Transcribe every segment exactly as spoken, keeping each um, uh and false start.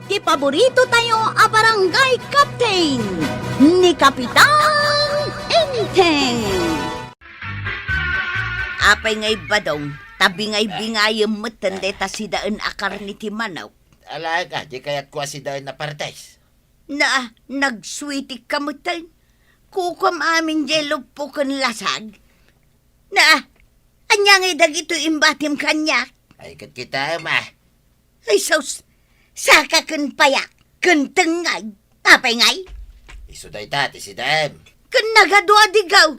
ti paborito tayo a barangay captain, ni Kapitan Enteng. Apay ngay, Badong, ta bingay-bingayem metten dayta sidaen a karne ti manok. Alaek a, di kayatko a sidaen a partes. Na, nagsuitik ka metten. Kukuam amin jay luppo ken lasag. Na, ania ngay dagitoy imbatim kaniak? Ay, ket kitaem a. Ay, sus, saka ken payak, ken tengngay, apay ngay? Isu dayta ti sidaem. Ken nagadua a digaw,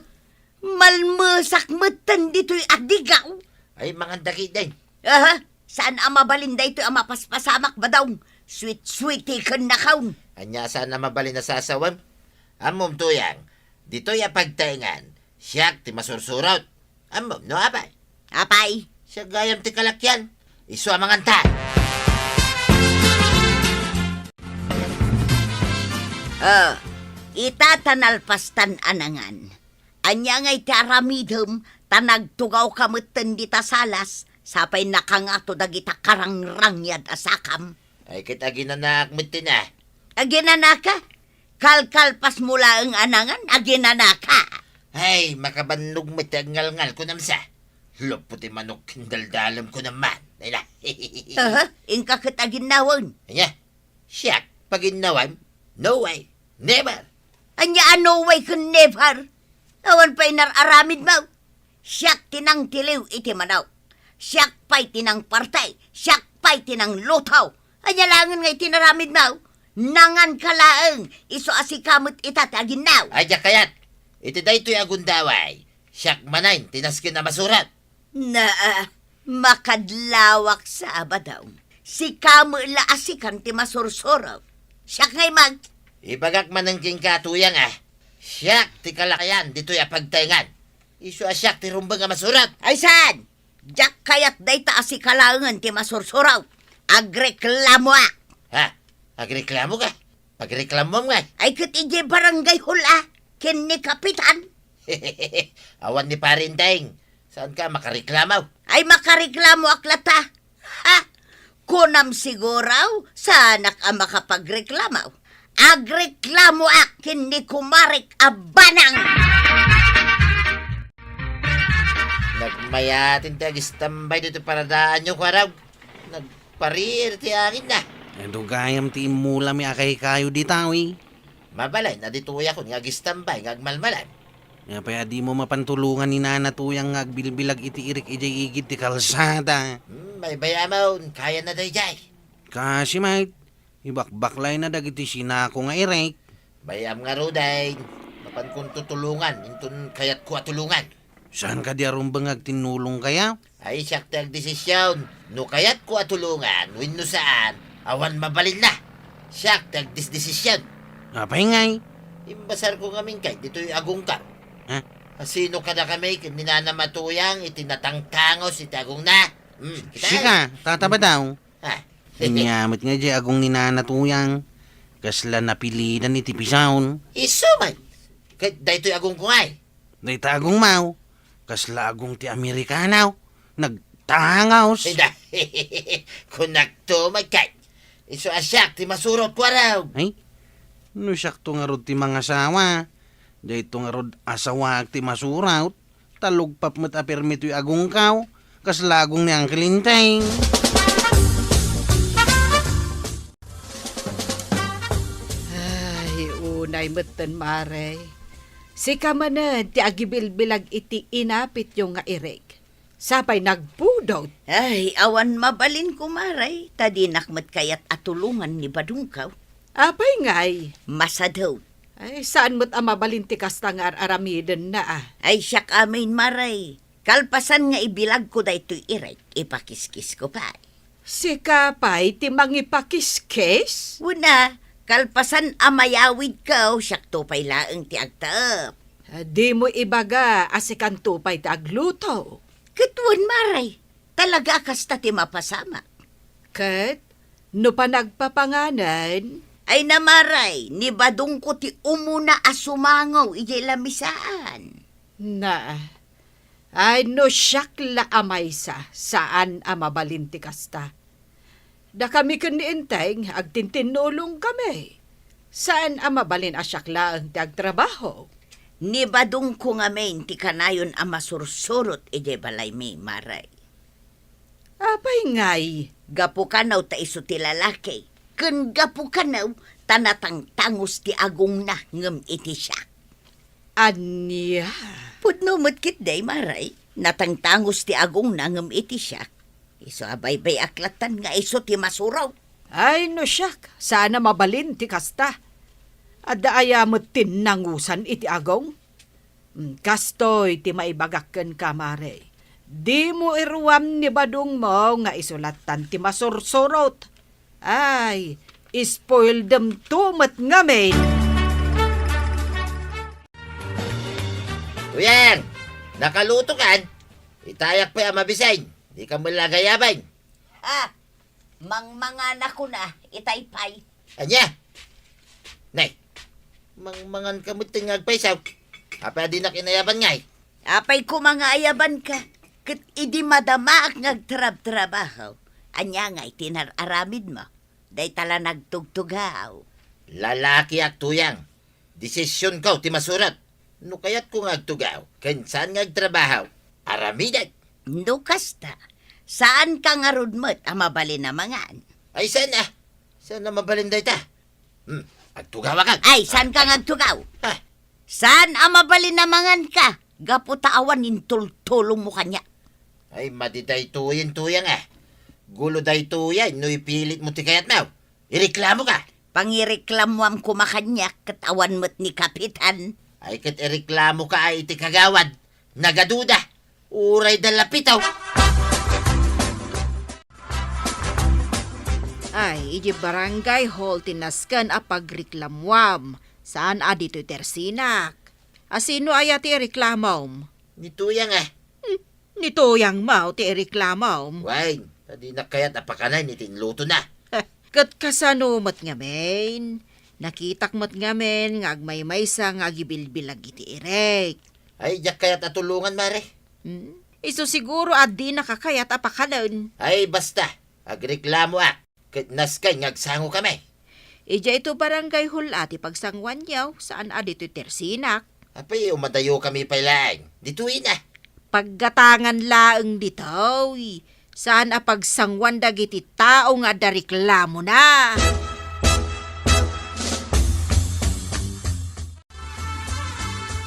malmesak metten ditoy a digaw. Ay, mangan dagidi. Aha, saan a mabalin daytoy a mapaspasamak, Badong. Sweet-sweet ti ken nakaon. Ania saan a mabalin a sasawem? Ammom, Tuyang, ditoy a pagtaengan, siak ti masursurot. Ammom, no, apay? Apay? Siak gayam ti kalakyan. Isu a manganta. Ah, ita ta nalpastan a nangan. Ania ngay ti aramidem ta nagtugawka metten dita salas, sapay nakangato dagita karangrangad a sakam? Ay, ket aginanaak metten a. Aginanaka? Kalkalpasmo laeng a nangan, aginanaka. Ay, makabannog met ti agngalngal, kunam sa. Luppo ti manok ken daldalem, kunam man. Ay na. Aha, inka ket aginnawen. Ania? Siak, paginnawem? No way. Never. Ania a no way ken never? Awan pay nar-aramidmo. Siak ti nangtiliw iti manok. Siak pay ti nangparti. Siak pay ti nangluto. Ania laengen nga iti naramidmo? Nanganka laeng, isu a sika met ita ti aginnaw. Ay, diak kayat. Iti daytoy a gundaway, siak manen ti nasken a masurot. Naa, makadlawak sa, Badong. Sika met la a sikan ti masursurot. Siak ngay met. Ibagak manen kenka, Tuyang, a. Siak ti kalakayan ditoy a pagtaengan. Isu a siak ti rumbeng a masurot. Ay saan? Diak kayat dayta a sika laengen ti masursurot. Agreklamoak. Ha? Agreklamoka? Pagreklamoam ngay. Ay ket idiay barangay hall a, ken ni Kapitan. Awan ni Pare Enteng. Saanka a makareklamo? Ay makareklamoak latta. Ha? Kunam siguro, saanak a makapagreklamo. Agreklamoak ken ni kumarek a banang. Nagmayaten ti agistambay ditoy paradaanyo, kuarog. Nagparir ti angin na. Adu gayam ti immulami a kaykayo dita, wi. Mabalin a ditoyakon nga agistambay nga agmalmalam. Apay a dimo mapan tulongan ni Nana Tuyang nga agbilbilag iti irik idiay igid ti kalsada? Hmm, baybay-amon, kayana daydiay. Kaasi met, ibakbaklayna dagiti sinako nga irik. Bay-am ngaruden, mapankon tutulongan inton kayatko a tulongan. Saan kadi a rumbeng nga agtinnulong kaya? Ay, siak ti agdesision no kayatko a tulongan wenno saan, awan mabalinna. Siak ti agdesdesision. Apay ngay? Imbasarko ngamin kay ditoy agongko. Ha? Asino kadakami ken ni Nana Tuyang iti natangtangos iti agongna? Hmm, kita. Sika, Tata Badong. Ah. Ania met nga diay agong ni Nana Tuyang, kasla napilidan iti pisaon. Isu man. Ket daytoy agongko ngay. Dayta agongmo, kasla agong ti Amerikano, nagtangos. Ida, kunakto met kay, isu a siak ti masurot, kuarog. Ay, no siakto ngarud ti mangasawa, dayto ngarud asawaak ti masurot, ta lugpap met a permi toy agongko, kasla agong ni Uncle Enteng. Ay, unay metten, Mare. Sika manen ti agibilbilag iti inapityo nga irik. Sapay nagpudot. Ay, awan mabalin, kumare, ta dinak met kayat a tulongan ni Badongko. Apay ngay? Masadot. Ay, saan met a mabalin ti kasta nga ar-aramidenna, a? Ay, siak amin, Mare. Kalpasan nga ibilagko daytoy irik, ipakiskisko pay. Sika pay ti mangipakiskis? Wen a, kalpasan a mayawidko, siakto pay laeng ti agtaep. Ah, dimo ibaga a sikanto pay ti agluto? Ket wen, Mare, talaga a kasta ti mapasamak. Ket no panagpapanganen? Ay na, Mare, ni Badongko ti umuna a sumango idiay lamisaan. Na, Ay, no siak la a maysa, saan a mabalin ti kasta. Dakami ken ni Enteng, agtintinnulongkami. Saan a mabalin a siak laeng ti agtrabaho. Ni badongko ngamin ti kanayon a masursurot idiay balaymi, Mare. Apay ngay? Gapu kano ta isu ti lalaki, ken gapu kano ta natangtangos ti agongna ngem iti siak. Ania? Pudno met ketdi, Mare, natangtangos ti agongna ngem iti siak. Isu a baybay-ak lattan nga isu ti masurot. Ay, no siak, saan a mabalin ti kasta. Adda aya met ti nangusan iti agong? Mm, kastoy ti maibagak kenka, Mare. Dimo iruam ni badongmo nga isu lattan ti masursurot. Ay, spoildem to met ngamin. Tuyang, nakalutokan? Itayak pay a mabisin. Dika met la agayaban. Ah, mangmanganakon a, itay pay. Ania? Nay, mangmanganka met nga agpayso. Apay a dinak inayaban ngay? Apay koma nga ayabanka, ket idi madamaak nga agtrabtrabaho, ania ngay ti nar-aramidmo? Dayta la nagtugtugaw. Lalakiak, Tuyang. Desisionko ti masurot. No kayatko nga agtugaw, ken saan nga agtrabaho, aramidek. No kasta, saanka ngarud met a mabalin a mangan. Ay, saan a? Saan a mabalin dayta? Hmm, agtugawakon. Ay, saanka nga agtugaw? Ah. Saan a mabalin a manganka? Gapu ta awan intultulongmo kaniak. Ay, madi daytoyen, Tuyang a. Gulo daytoyen no ipilitmo ti kayatmo. Ireklamoka. Pangireklamoam koma kaniak ket awan met ni Kapitan. Ay, ket ireklamoka a iti kagawad, nagaduda, uray da lapitaw. Ay, iti barangay hall ti nasken a pagreklamoam, saan a ditoy tersinak. A sino aya ti ireklamom? Ni Tuyang a. Hmm, ni Tuyangmo ti ireklamom. Wen, ta dinak kayat a pakanen iti inlutona. Ket kasano met ngamin? Nakitak met ngamin nga agmaymaysa nga agibilbilag iti irek. Ay, diak kayat a tulongan, Mare. Hmm? Isu siguro a dinaka kayat a pakanen. Ay, basta. Agreklamoak. Ket nasken nga agsangokami. Idiay to barangay hall a ti pagsanguanyo, saan a ditoy tersinak. Apay, umadayokami pay laeng. Ditoy na. Paggatangan laeng ditoy. Saan a pagsanguan dagiti tao nga adda reklamona.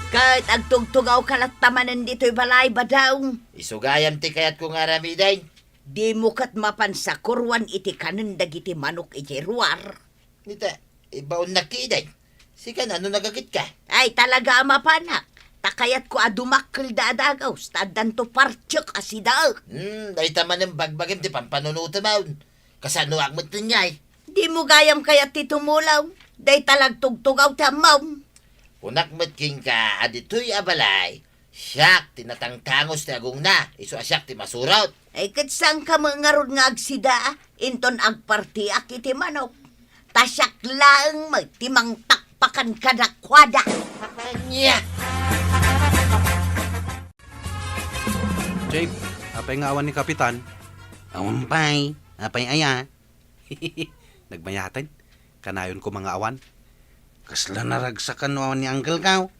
Ket agtugtugawka latta manen ditoy balay, Badong. Isu gayam ti kayatko nga aramiden. Dimo ket mapan sakuroan iti kanen dagiti manok iti ruar. Nita, ibaonnak kiden. Sika, no nagagetka? Ay, talaga a mapanak. Ta kayatko a dumakkelda a dagaws, ta addanto partiek a sidaek. Hmm, dayta manen bagbagim ti pampanunotem. Kasanoak met ngay? Dimo gayam kayat ti tumulong. Dayta la agtugtugaw ti ammom. Kunak met kenka a ditoy a balay, siak ti natangtangos ti agongna, isu a siak ti masurot. Ay, ket saanka met ngarud nga agsida, inton agpartiak iti manok. Ta siak laeng met ti mangpakpakan kadakuada. Ania? Jake, apay nga awan ni Kapitan? Awan pay. Apay aya? Nagmayaten. Kanayon koma nga awan. Kasla naragsakan no awan ni Uncle Kao.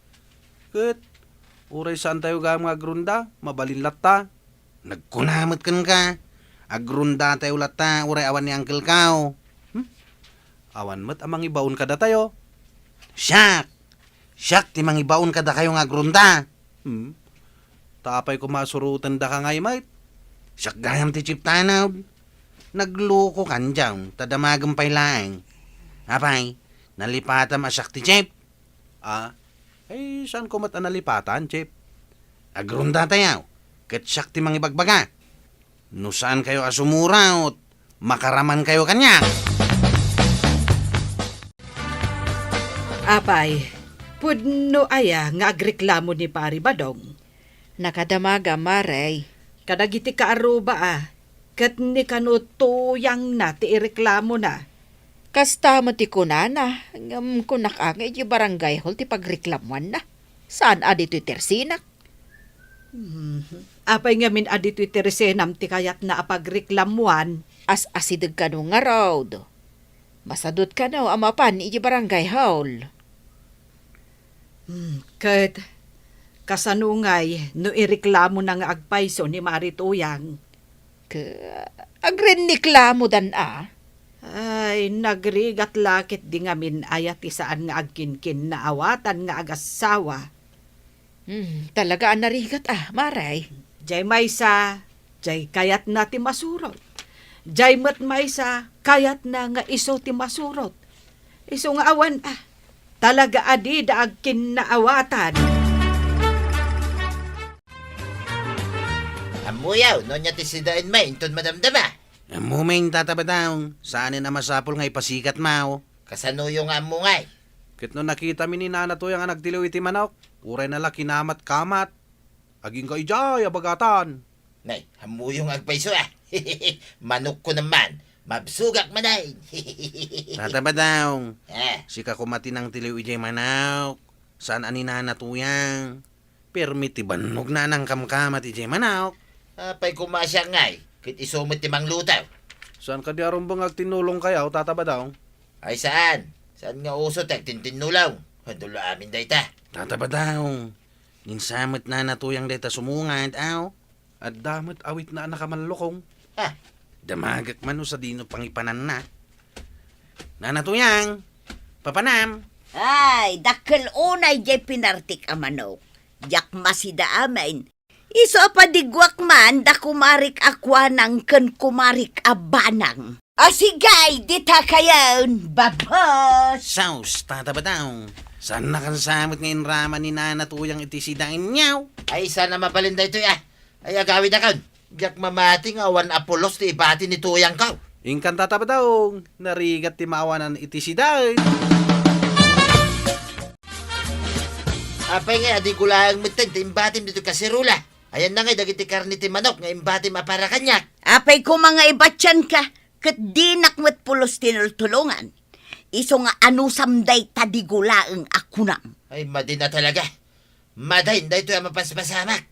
Ket, uray saantayo gayam nga agrunda, mabalin latta. Nagkuna met kenka, agrundatayo latta, uray awan ni Uncle Kao. Hmm? Awan met a mangibaon kadatayo. Siak! Siak ti mangibaon kadakayo nga agrunda. Hmm. Ta apay koma a surotendaka ngay met? Siak gayam ti chief tanod. Naglukokan diay, ta damagem pay laeng. Apay, nalipatam a siak ti chief? Ah, ay, saanko met a nalipatan, chief? Agrundatayo, ket siak ti mangibagbaga. No saankayo a sumurot, makaramankayo kaniak. Apay, pudno aya nga agreklamo ni Pari Badong? Nakadamagam, Mare. Kadagiti kaarruba a, ket ni kano Tuyangna ti ireklamona. Kasta met ti kunana, ngem kunak a nga iti barangay hall ti pagreklamuanna. Saan a ditoy tersinak? Mhm. Apay ngamin a ditoy ti resenam ti kayatna a pagreklamuan? As-asideg kano ngarud. Masadut kano a mapan iti barangay hall. Hmm, ket kasano ngay no ireklamona nga agpayso ni Mari Tuyang? Ke-, agrenniklamodan a? Ay, nagrigat la ketdi ngamin aya ti saan nga agkinkinnaawatan nga agassawa. Hmm, talaga a narigat a, Mari. Jay maysa, jay kayatna ti masurot. Jay met maysa, kayatna nga isu ti masurot. Isu nga awan a, talaga a dida agkinnaawatan. Ammoyo, no ania ti sidaenmi inton madamdama? Ammomin, Tata Badong, saanen a masapul nga ipasikatmo. Kasanoyo nga ammo ngay? Ket no nakitami ni Nana Tuyang a nagtiliw iti manok, urayna la kinamat-kamat. Agingga idiay a bagatan. Nay, ammoyo nga agpayso a. Manokko naman, mabsogak manen. Tata Badong, ah, sika koma ti nangtiliw idiay manok. Saan a ni Nana Tuyang. Permi ti bannogna a nangkamkamat idiay manok. Apay koma a siak ngay, ket isu met ti mangluto. Saan kadi a rumbeng agtinnulongkayo, Tata Badong? Ay saan. Saan nga uso ti agtintinnulong? Adu la amin dayta. Tata Badong, ninsa met Nana Tuyang dayta sumungad, aw? Adda met awitna a nakamallukong. Ah. Damagek man no sadino pangipananna. Nana Tuyang, papanam. Ay, dakkel unay jay pinartik a manok. Diak masida amin. Isu a padiguak man da kumarik a kuanang ken kumarik a banang. Asigay, dita kayon, babos! Sus, Tata Badong. Saan nakansamet nga inraman ni Nana Tuyang iti sidaenyo? Ay, saan a mabalin daytoy a. Ay, agawidakon. Diak mamati nga awan a pulos ti ibati ni Tuyangko. Inkan, Tata Badong, narigat ti maawanan iti sidaen. Apay ngay a digulang metten ti imbatim ditoy kaserula? Ayanna ngay dagiti karne ti manok nga imbatim a para kaniak? Apay koma nga ibatianka, ket dinak met pulos tinultulongan. Isu nga anusam dayta digulang a kunam. Ay, madi na talaga. Madi daytoy a mapaspasamak.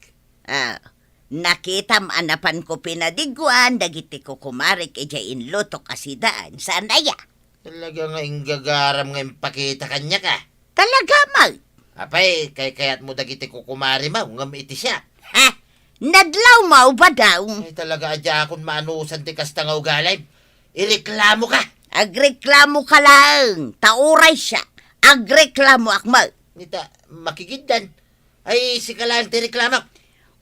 Ah, nakitam a napanko pinadiguan dagiti kukumarik idiay inlutok a sidaen. Saan aya? Talaga nga inggagaram nga impakita kaniak a. Talaga met? Apay, kaykayatmo dagiti kukumarimo ngem iti siak. Ha? Nadlawmo, Badong? Ay, talaga a diakon maanusan ti kasta nga ugalim. Ireklamoka. Agreklamoka laeng, ta uray siak, agreklamoak met. Ita, makigiddan. Ay, sika laeng ti reklamo.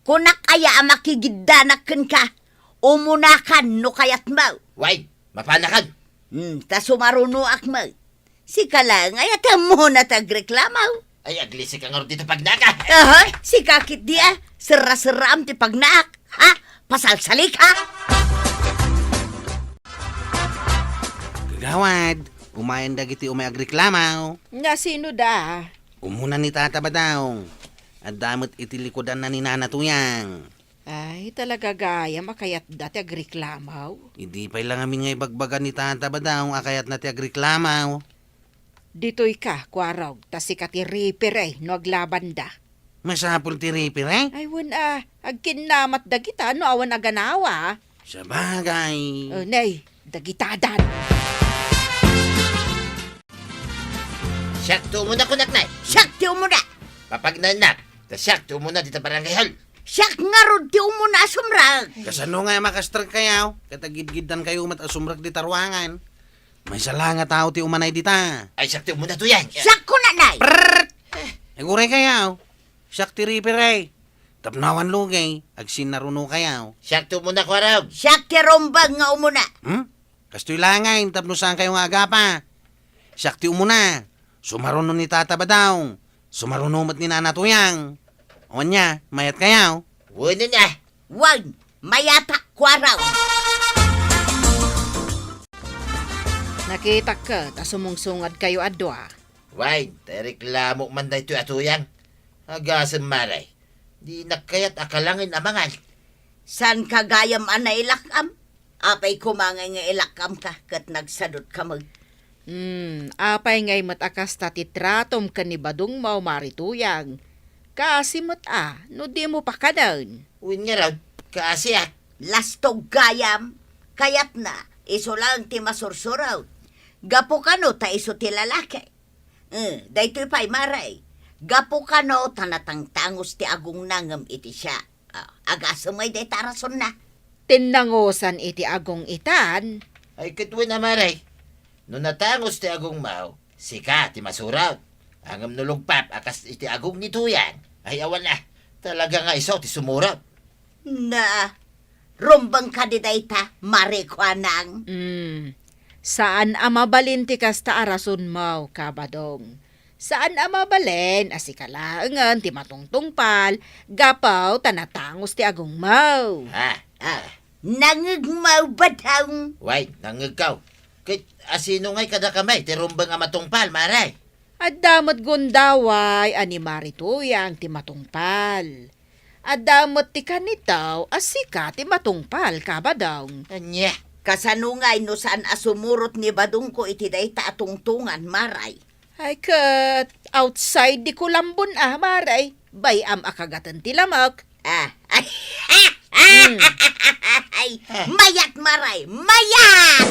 Kunak aya a makigiddanak kenka? Umunakan no kayatmo. Wen, mapanakan. Hmm, ta sumarunoak met. Sika laeng aya ti ammona ti agreklamo. Ay, aglisika ngarud dita pagnaak a. Aha, sika ketdi a, serra-serraam ti pagnaak. Ha? Pasalsalik, ha? Kagawad, umayen dagiti umay agreklamo. Nga sino da? Umuna ni Tata Badong. Adda met iti likudanna ni Nana Tuyang. Ay, talaga gayam a kayatda ti agreklamo. Idi pay la ngamin nga ibagbaga ni Tata Badong a kayatna ti agreklamo. Ditoyka, Kuarog, ta sika ti referee no aglabanda. Masapul ti referee? Ay, wen a, agkinnamat dagita no awan a ganawa. Sabagay. O, nay, dagitadan. Siak ti umuna, kunak, nay. Siak ti umuna. Papagnaennak, ta siak ti umuna dita barangay hall. Siak ngarud ti umuna a sumrek. Kasano nga makastrek kayo? Ket agidgiddan kayo met a sumrek dita ruangan. Maysa la nga tao ti umanay dita. Ay, siak ti umuna, Tuyang. Siak, kunak, nay. Prrrt! Aguray kayo. Siak ti referee. Tapno awan lugay, agsinnaruno kayo. Siak ti umuna, Kuarog. Siak ti rumbeng nga umuna. Hmm? Kastoy la ngay, tapno saan kayo nga agapa. Siak ti umuna. Sumaruno ni Tata Badong. Sumaruno met ni Nana Tuyang. Wen a, mayat kayo? Wen a. Wen, mayatak, Kuarog. Nakitak ket a sumungsungad kayo a dua. Wen, ta ireklamo man daytoy a Tuyang. Agasem, Mari. Dinak kayat a kalangin a mangan. Saan ka gayam a nailak-am? Apay koma ngay nga ilak-amka ket nagsadutka met? Hmm, apay ngay met a kasta ti tratom ken ni Badongmo, Mari Tuyang? Kaasi met a, no dimo pakanen. Wen ngarud, kaasiak. Lastog gayam, kayatna, isu laeng ti masursurot. Gapu kano ta isu ti lalaki. Eh, daytoy pay, Mare. Gapu kano ta natangtangos ti agongna ngem iti siak. Ah, agasem ngay dayta a rasonna. Tinnangosan iti agong itan. Ay, ket wen a, Mare. No natangos ti agongmo, sika ti masurot. Ngem no lugpap a kas iti agong ni Tuyang, ay awan a. Talaga nga isu ti sumurot. Na, rumbeng kadi dayta, Mare Kuanang? Mm. Saan a mabalin ti kasta a rasonmo, Kabadong. Saan a mabalin a sika laengen ti matungtungpal gapu ta natangos ti agongmo. Ah, ah. Nangngegmo, Badong. Way, nangngegko. Ket asino ngay kadakami ti rumbeng a matungpal, Mare? Adda met gundaway a ni Mare Tuyang ti matungpal. Adda met ti kanitaw a sika ti matungpal, Kabadong. Ania? Kasano ngay no saan a sumurot ni Badongko iti dayta a tungtongan, Mare? Ay, ket outside di kulambon a, Mare. Bay-am a kagaten ti lamek. Ah, ay, Hmm. Ay, mayat, Mare, mayat!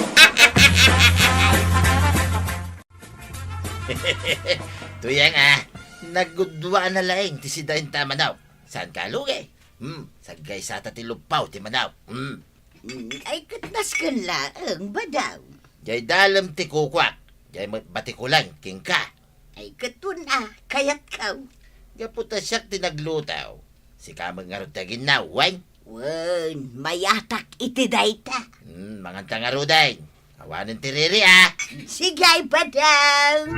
Tuyang a, nagudua na laeng ti sidaen ta manok. Saan ka lugi? Hmm, saggaysata ti luppaw ti manok. Hmm. Mm, ay, ket nasken laeng, Badong. Jay dalem ti kukuak, jay met batikulan kenka. Ay, ket wen a, kayatko. Gapu ta siak ti nagluto. Sika met ngarud ti aginnaw, wen? Wen, mayatak iti dayta. Hmm, manganta ngaruden. Awanen ti riri, a. Sige, Badong.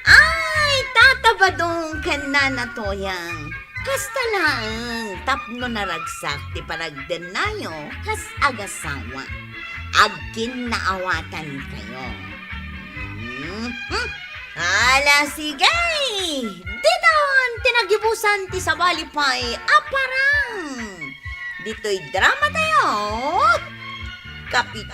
Ay, Tata Badong ken Nana Tuyang. Kasta laeng tapno naragsak ti panagdennayo kas agasawa. Agkinnaawatankayo. Mhm. Ala, sige! Ditan ti nagibusan ti sabali pay a parang. Ditoy drama tayo, Kapitan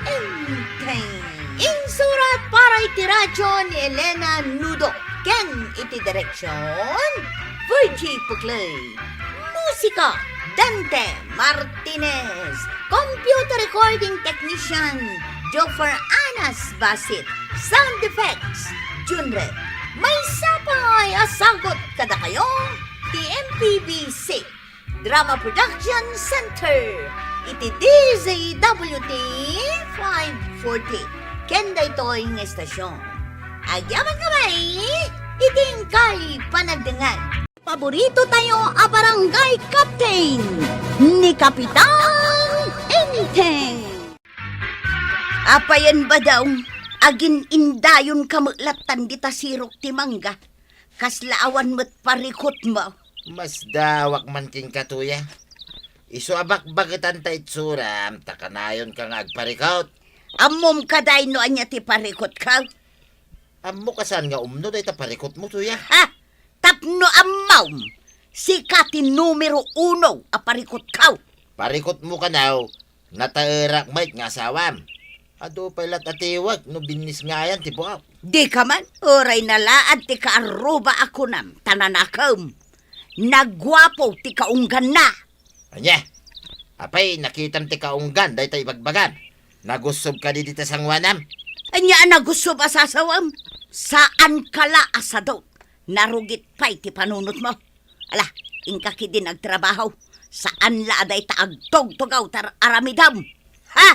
Enteng. Insurat para iti radyo ni Elena Nudo ken iti direksyon, Virgie Puclay. Musika, Dante Martinez. Computer recording technician, Joffer Anas Basit. Sound effects, Junred. Maysa pay a sagut kadakayo ti M P B C Drama Production Center iti D Z W T five forty. Ken daytoy nga estasyon, agyamankami iti inkay panagdengngeg. Paborito tayo a barangay captain ni Kapitan Enteng. Apayen, Badong, agin-indayon ka met lattan dita sirok ti mangga. Kasla awan met parikutmo. Masdawak man kenka, Tuyang. Isu a bakbaketan ta itsuram, ta kanayon ka nga agparikut. Ammom kadi no ania ti parikutko? Ammok a saan nga umno dayta parikutmo, Tuyang. Ha? Tapno ammom, sika ti numero uno a parikutko. Parikutmo kano, nataerak met nga asawam. Adu pay lat a tiwek no binnisngayan ti buok. Dika man, uray nalaad ti kaarruba a kunam, ta nanakem. Naguapo ti kaungganna. Ania? Apay, nakitam ti kaunggan dayta ibagbagam? Nagussob kadi dita sangoanam? Ania a nagussob a sasawem? Saanka la a sadut. Narugit pay ti panunotmo. Ala, inka ketdin agtrabaho. Saan la a dayta agtugtugaw ti ar-aramidem. Ha?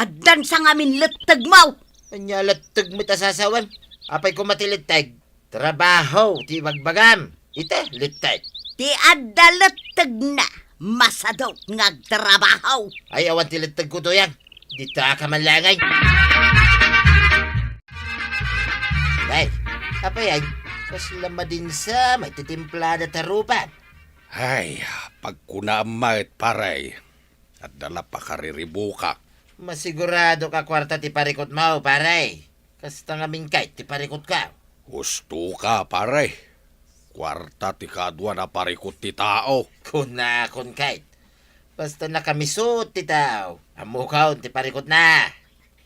Addan sa ngamin lettegmo. Ania a letteg met a sasawem? Apay koma ti letteg? Trabaho ti ibagbagam. Ita, letteg. Ti adda lettegna, masadut nga agtrabaho. Ay, awan ti lettegko, Tuyang. Dita ka man laeng. Ay, apay ay, kasla madinsa, may titimplada ta rupan. Ay, pagkunaam met, pare. Adda la pakariribukak. Masigurado ka kuarta ti parikutmo, pare. Kasta ngamin kayat ti parikutko. Husto ka, pare. Kuarta ti kaduan a parikut ti tao. Kunakon kayat. Basta nakamisut ti tao, ammokon ti parikutna.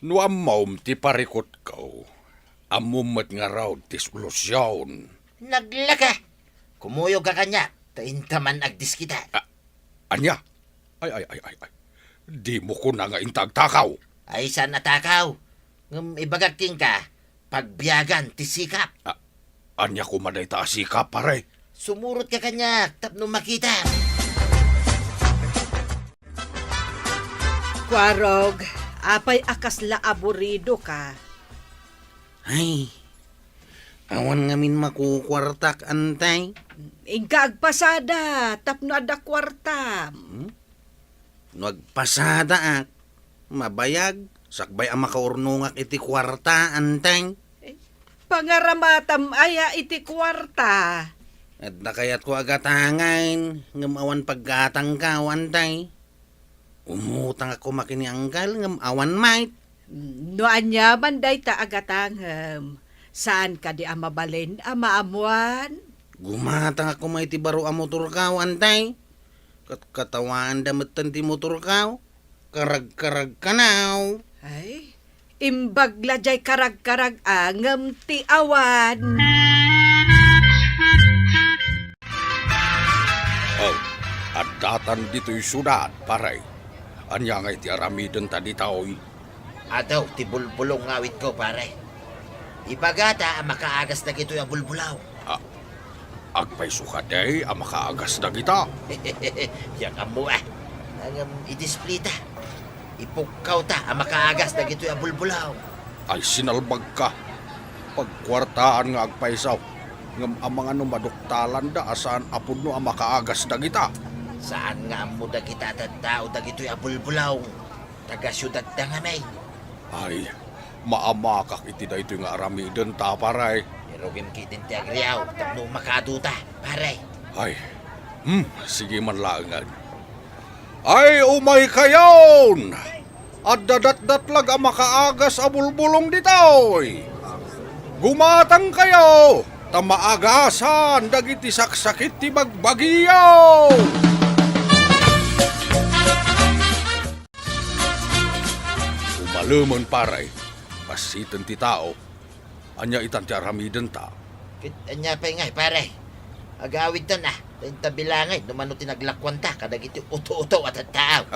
No ammom ti parikutko, Ammom met ngarud ti solusion. Naglaka! Kumuyogka kaniak, ta inta man agdiskita. Ah, ania? Ay, ay, ay, ay, ay. Dimo kuna nga inta agtakaw. Ay, saan a takaw? Ngem ibagak kenka, pagbiagan ti sikap. Ah, ania koma dayta a sikap, pare? Sumurotka kaniak tapno makita. Kuarog, apay a kasla aburidoka? Ay, awan ngamin makukuartak, antay. Inka agpasada tapno adda kuartam. Hmm? No agpasadaak, mabayag, sakbay a makaurnongak iti kuarta, antay. Eh, pangaramatam aya iti kuarta? Adda kayatko a gatangen, ngem awan paggatangko, antay. Umutangak koma ken ni Anggal, ngem awan met. No aniaman dayta a gatangem, saan kadi a mabalin a maammoan? Gumatangak koma iti baro a motorko, antay. Ket katawaanda metten ti motorko. Karagkaragkanaw. Ay, imbag la jay karagkarag-a ngem ti awan. Oh, addatan ditoy siudad, pare. Ania ngay ti aramidenta ditoy? Adu ti bulbulong nga awitko, pare. Ibagata a makaagas dagitoy a bulbulong. Ah, agpayso kadi a makaagas dagita? Diak ammo, a. Ngem idisplita. Ipukkawta a makaagas dagitoy a bulbulong. Ay, sinalbagka. Pagkuartaan nga agpayso. Ngem amangan no maduktalanda a saan a pudno a makaagas dagita. Saan nga ammo dagita a tattao dagitoy a bulbulong. Taga-siudadda ngamin. Ay, maamakak iti daytoy nga aramidenta, pare. Irugim ketdin ti agriaw tapno makaaduta, pare. Ay, hmm, sige man laengen. Ay, umaykayon! Adda datdatlag a makaagas a bulbulong ditoy. Gumatangkayo, ta maagasan dagiti saksakit ti bagbagiyo. Umalemen, pare. Bassit ti tao. Ania itan ti aramidenta? Ket ania pay ngay, pare? Agawidtan a, ta inta bilangen no mano ti naglakuanta kadagiti uto-uto a tattao.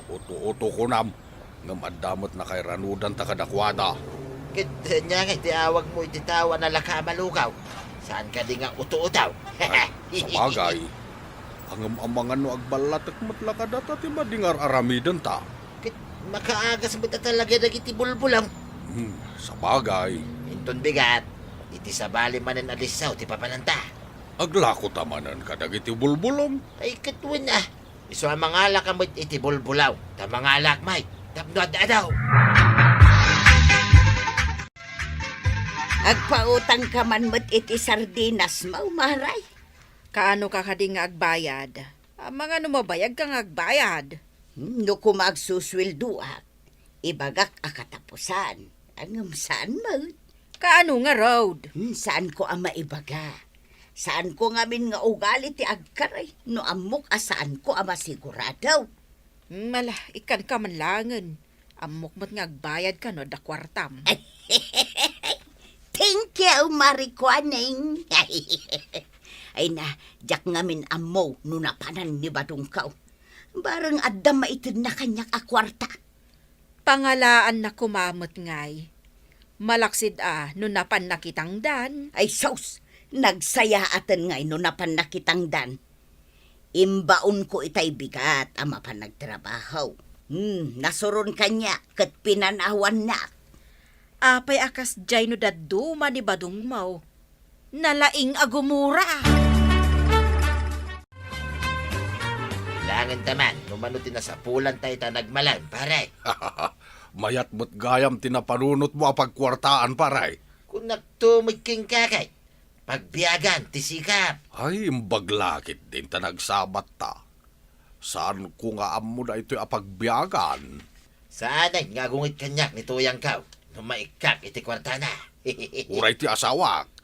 Uto-uto kunam, ngem adda met nakairanudanta kadakuada. Ket ania ngay ti awagmo iti tao a nalaka a malugaw? Saan kadi nga uto-uto? Ay, sabagay. Ngem amangan no agballatek met la kadata ti madi nga ar-aramidenta. Ket makaagas met a talaga dagiti bulbulong. Hmm, sabagay. Inton bigat, iti sabali manen a lissaw ti papananta. Aglakota manen kadagiti bulbulong. Ay, ket wen a. Isu a mangalaka met iti bulbulong, ta mangalak met tapno ad-adaw. Agpautangka man met iti sardinas, maumaray. Kaano ka kadi nga agbayad? Amangan no mabayagka nga agbayad. Hmm, no koma agsusueldoak, ibagak a katapusan. Ngem saan met. Kaano ngarud? Hmm, saanko a maibaga. Saanko ngamin nga ugali ti agkari no ammok a saanko a masigurado. Hmm, ala, ikkanka man laengen. Ammok met nga agbayadka no adda kuartam. Thank you, Marie Kuaning. Ay na, diak ngamin ammo no napanan ni badongko. Bareng adda maitedna kaniak a kuarta. Pangalaanna koma met ngay. Malaksid a no napanna kitangdan. Ay sus, nagsayaaten ngay no napanna kitangdan. Imbaonko itay bigat a mapan nagtrabaho. Hmm, nasuron kaniak ket pinanawannak. Apay a kasdiay no dadduma ni badongmo? Nalaing a gumura. Kailangan ta man, no mano ti nasapulanta ita nagmalam, pare. Mayat met gayam ti napanunotmo a pagkuartaan, pare. Kunakto met kenka kay, pagbiagan ti sikap. Ay, imbag la ketdin ta nagsabatta. Saanko nga ammo daytoy a pagbiagan. Saanen nga agunget kaniak ni tuyangko no maikkak iti kuartana. Uray ti asawak.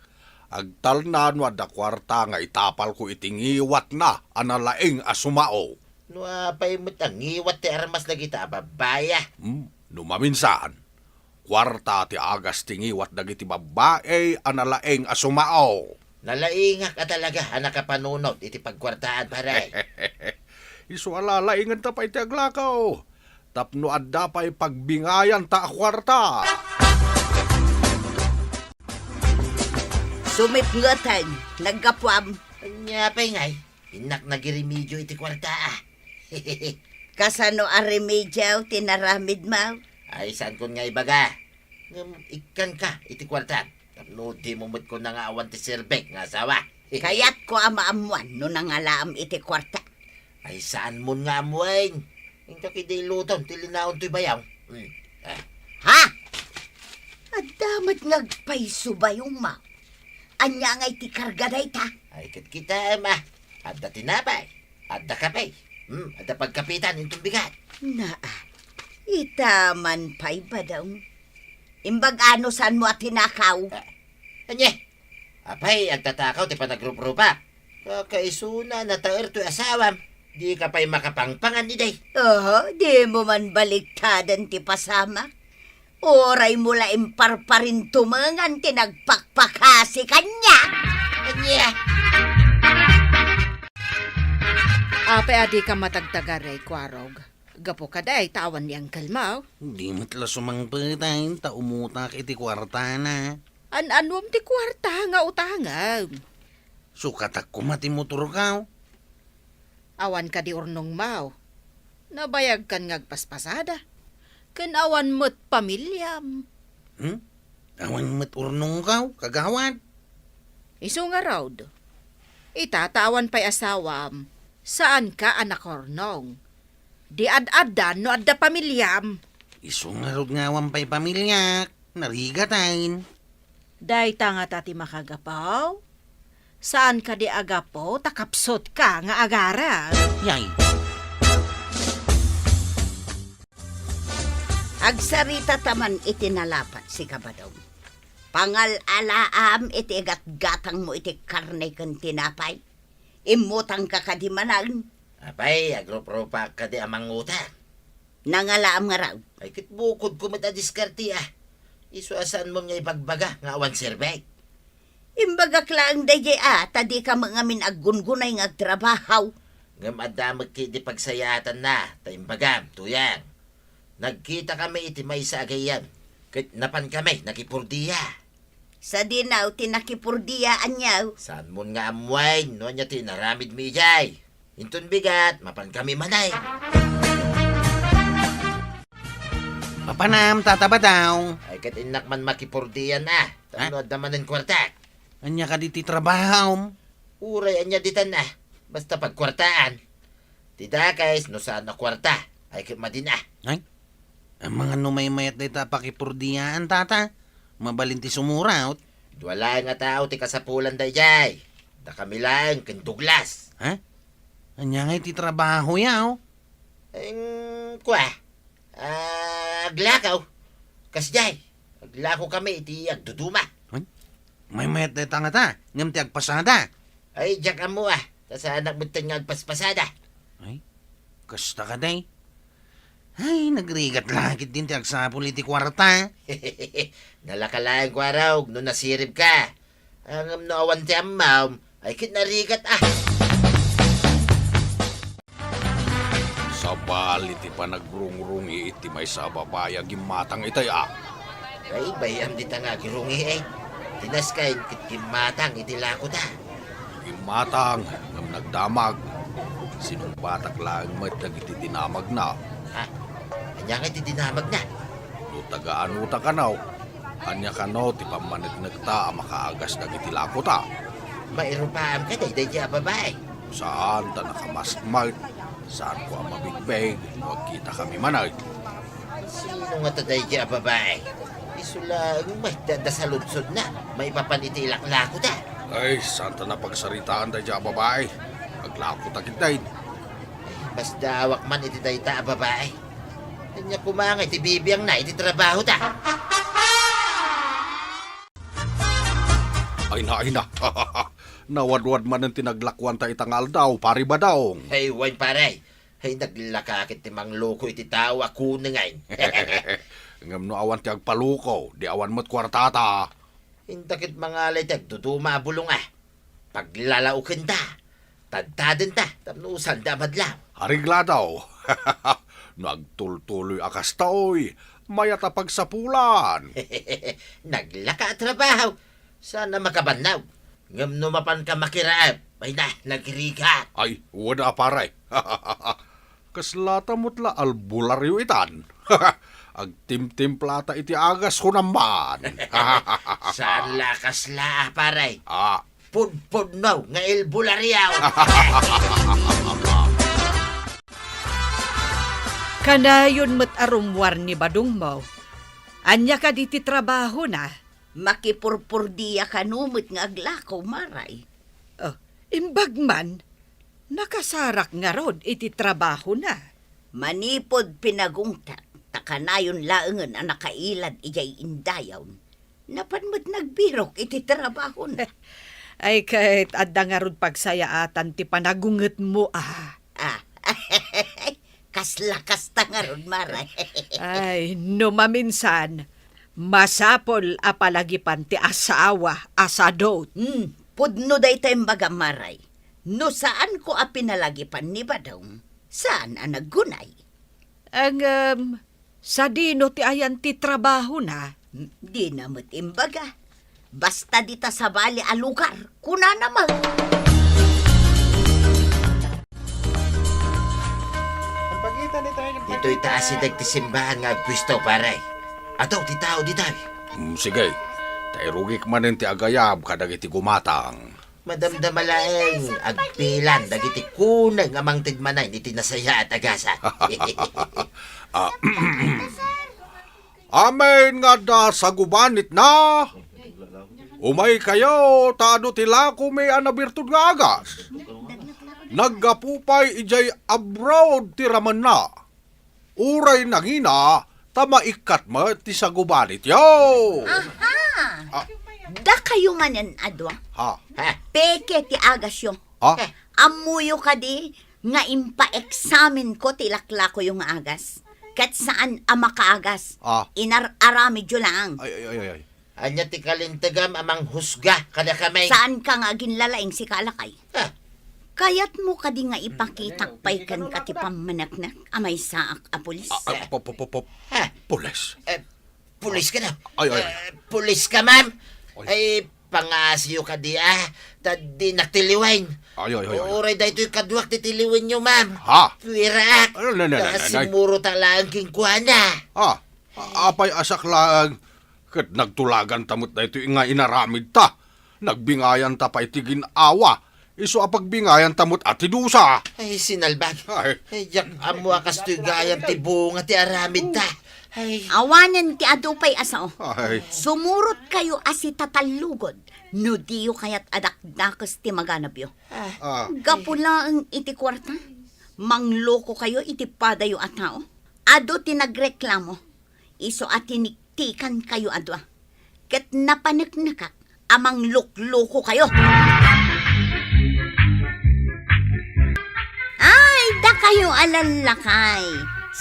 Agtalna no adda kuarta nga itapalko iti ngiwatna a nalaing a sumao. No apay met a ngiwat ti armas dagita a babbai a? Hmm, no maminsan, kuarta ti agas ti ngiwat dagiti babbai a nalaing a sumao. Nalaingak a talaga a nakapanunot iti pagkuartaan, pare. Isu a lalainganta pay ti aglakaw tapno adda pay pagbingayanta a kuarta. Sumipngeten, naggapuam. Ania pay ngay? Innak nagiremedio iti kuarta, a. Kasano a remedio ti naramidmo? Ay, saankon nga ibaga. Ngem ikkanka iti kuarta. Tapno dimo met kuna nga awan ti serbek nga asawa. Kayatko a maammuan no nangalaam iti kuarta. Ay, saanmon nga ammoen. Inka kadi ilutom ti linaon toy bayaw. Hmm. Ah. Ha? Adda met nga agpayso bayongmo. Ania ngay ti karga dayta? Ay, ket kitaem, a. Adda tinapay. Adda kape. Hmm, adda pagkapitan inton bigat. Naa, ita man pay, Badong. Imbag-a no saanmo a tinakaw. Ah, ania? Apay, agtatakaw ti panagruprupak. Kakaisuna, nataer toy asawam. Dika pay makapangpangan idi. Oho, dimo man baliktaden ti pasamak. Uray mo la imparparintumengan ti nagpakpakasi kaniak. Ania? Apay a dika matagtagaray, Kuarog? Gapu kadi ta awan ni Uncle Mau? Di met la sumangpet ta umutak iti kuartana. An-anuem ti kuarta nga utangem? Sukatak koma ti motorko. Awan kadi urnongmo? Nabayagkan nga agpaspasada. Ken awan met pamiliam. Hmm? Awan met urnongko, kagawad. Isu ngarud, ita ta awan pay asawam, saanka a nakurnong. Di ad-addan no adda pamiliam. Isu ngarud nga awan pay pamiliak, narigaten. Dayta ngata ti makagapu? Saan kadi a gapu ta kapsutka nga agaram? Yay. Agsaritata man iti nalapat, sika Badong. Pangal-alaam iti igatgatangmo iti karne ken tinapay. Immutangka kadi manen? Apay, agruprupak kadi a mangutang. Nangalaam ngarud? Ay, ket bukodko met a diskarte, a. Isu a saanmon nga ibagbaga nga awan serbek. Imbagak laeng daydiay, a, ta dika met ngamin aggungunay nga agtrabaho. Ngem adda met ketdi pagsayaatanna, ta imbagam, Tuyang. Nagkitakami iti maysa a gayyem, ket napankami nakipurdia. Sadino ti nakipurdia, ania? Saanmon nga ammoen no ania ti inaramidmi idiay. Inton bigat, mapankami manen. Mapanam, Tata Badong. Ay, ket innak man makipurdian, a. Tapno adda manen kuartak. Ania kadi ti trabahom? Uray ania ditan, a. Basta pagkuartaan. Ti dakes, no saan a kuarta, ay ket madin, a. Ay, amangan no maymayat dayta a pakipurdiaan, Tata. Mabalin ti sumuraot. Dua laeng a tao ti kasapulan daydiay. Dakami laeng ken Douglas. Ha? Ania ngay ti trabahoyo? Eng, kua. Ah, aglakaw. Kasdiay, aglakokami iti agduduma. Ay, maymayat dayta ngata, ngem ti agpasada. Ay, diak ammo, a. Ta saanak metten nga agpaspasada. Ay, kasta kadi. Ay, nagrigat la ketdin ti agsapul iti kuarta. Nalaka laeng, Kuarog, no nasiribka. Ngem no awan ti ammom, ay ket narigat, a. Sabali ti panagrungrungi iti maysa a babai a gimmatang itay, a. Ay, bay-am dita nga agrungi, e. Ti naskayen ket gimmatang iti lakota. Gimmatang ngem nagdamag. Sinungbatak laeng met dagiti dinamagna. Ha? Ania ngay ti dinamagna? No taga-anota kano, ania kano ti pammaneknekta a makaagas dagiti lakota? Mairupaam kadi daydiay a babai? Saan ta nakamask met. Saanko a mabigbeg no agkitakami manen. Sino ngata daydiay a babai? Isu laeng met ti adda saludsodna maipapan iti ilaklakota. Ay, saan ta napagsaritaan daydiay a babai. Aglakota ketdin. Ay, masdaawak man iti dayta a babai. Ania koma ngay ti bibiangna iti trabahota? Ay na, ay na. Nawadwad manen ti naglakuanta ita nga aldaw, Pare Badong. Ay, wen, pare. Ay, naglaka ket ti mangloko iti tao a kunengen. Ngem no awan ti agpaloko, di awan met kuartata. Inta ket mangalay ti agduduma a bulong a paglalaokenta, tadtadenta, tapno sanda a madlaw. Areglado. No agtultuloy a kastoy, mayat a pagsapulan. Naglaka a trabaho, saan a makabannog. Ngem no mapanka makiraem, ay na, nagrigak. Ay, wada a pare. Kasla ta met la albularyo itan. Agtimtimplata iti agas ko naman. Saan la kasla a pare. Ah. Pudpudno nga albularyo. Kanayon met a rummuar ni badongmo. Ania kadi ti trabahona? Makipurpurdia kano met nga aglako, Maray. Oh, imbag man, nakasarak ngarud iti trabahona. Manipud pinagungtak, ta kanayon laengen a nakailad idiay indayon, napan met nagbirok iti trabahona. Ay, ket adda ngarud pagsayaatan ti panagungetmo, a. Ah, kasla kasta ngarud, Maray. Ay, no maminsan, masapul a palagipan ti asawa a sadut. Hmm, pudno dayta imbagam, Maray. No saanko a pinalagipan ni badong, saan a naggunay. Ngem, sadino ti ayan ti trabahona? Hmm, dina met imbaga. Basta dita sabali a lugar, kunana met. Ditoy ta asideg ti simbahan nga agpuesto, pare. Adu ti tao ditoy. Mm, sige. Ta irugik manen ti agayab kadagiti gumatang. Madamdama laeng, agpilan dagiti kuneng a mangted manen iti nasayaat a gasat. Ah, amin nga adda sagubanitna, umaykayo ta adu ti lakomi a nabirtud nga agas. Naggapu pay idiay abroad ti ramenna. Uray nangina, ta maikkat met ti sagubanityo. Aha! Ah. Dakayo manen a dua. Ha? Peke ti agasyo. Ha? Ammoyo kadi nga impaeksamenko ti laklakoyo nga agas? Ket saan a makaagas. Ah. Inar-aramidyo laeng. Ay, ay, ay, ay, ay. Ania ti kalintegam a manghusga kadakami? Saanka nga aginlalaing, sika a lakay? Ah. Kayatmo kadi nga ipakitak pay kenka ti pammaneknek a maysaak a pulis? Ah, ah, po, po, po, po. Ah. Pulis? Eh, pulis ka na? Ay, ay. Eh, pulis ka, ma'am? Ay. Ay, pangaasiyo kadi, ah. Ta dinak tiliwen. Ay, ay, ay, ay. Uray daytoy kaduak ti tiliwenyo, ma'am. Ha? Piraak. Ay, nay, nay, nay, nay, nay. Ta simuro ta laeng kenkuana. Ah. A-, apay a saklang ket nagtulaganta met daytoy nga inaramidta. Nagbingayanta pay ti gin-awa, isu a pagbingayanta met a ti dusa. Ay, sinalbag. Ay. Ay, diak ammo a kastoy gayam ti bunga ti aramidta. Ay. Awanen ti adu pay a sao. Ay. Sumurotkayo a sitatallugod no diyo kayat a dakdakes ti maganabyo. Ah. Ah. Gapu laeng iti kuarta, manglokokayo iti padayo a tao. Adu ti nagreklamo. Isu a tiniktikankayo a dua, ket napaneknekak a mangluklokokayo. Ay, dakayo a lallakay,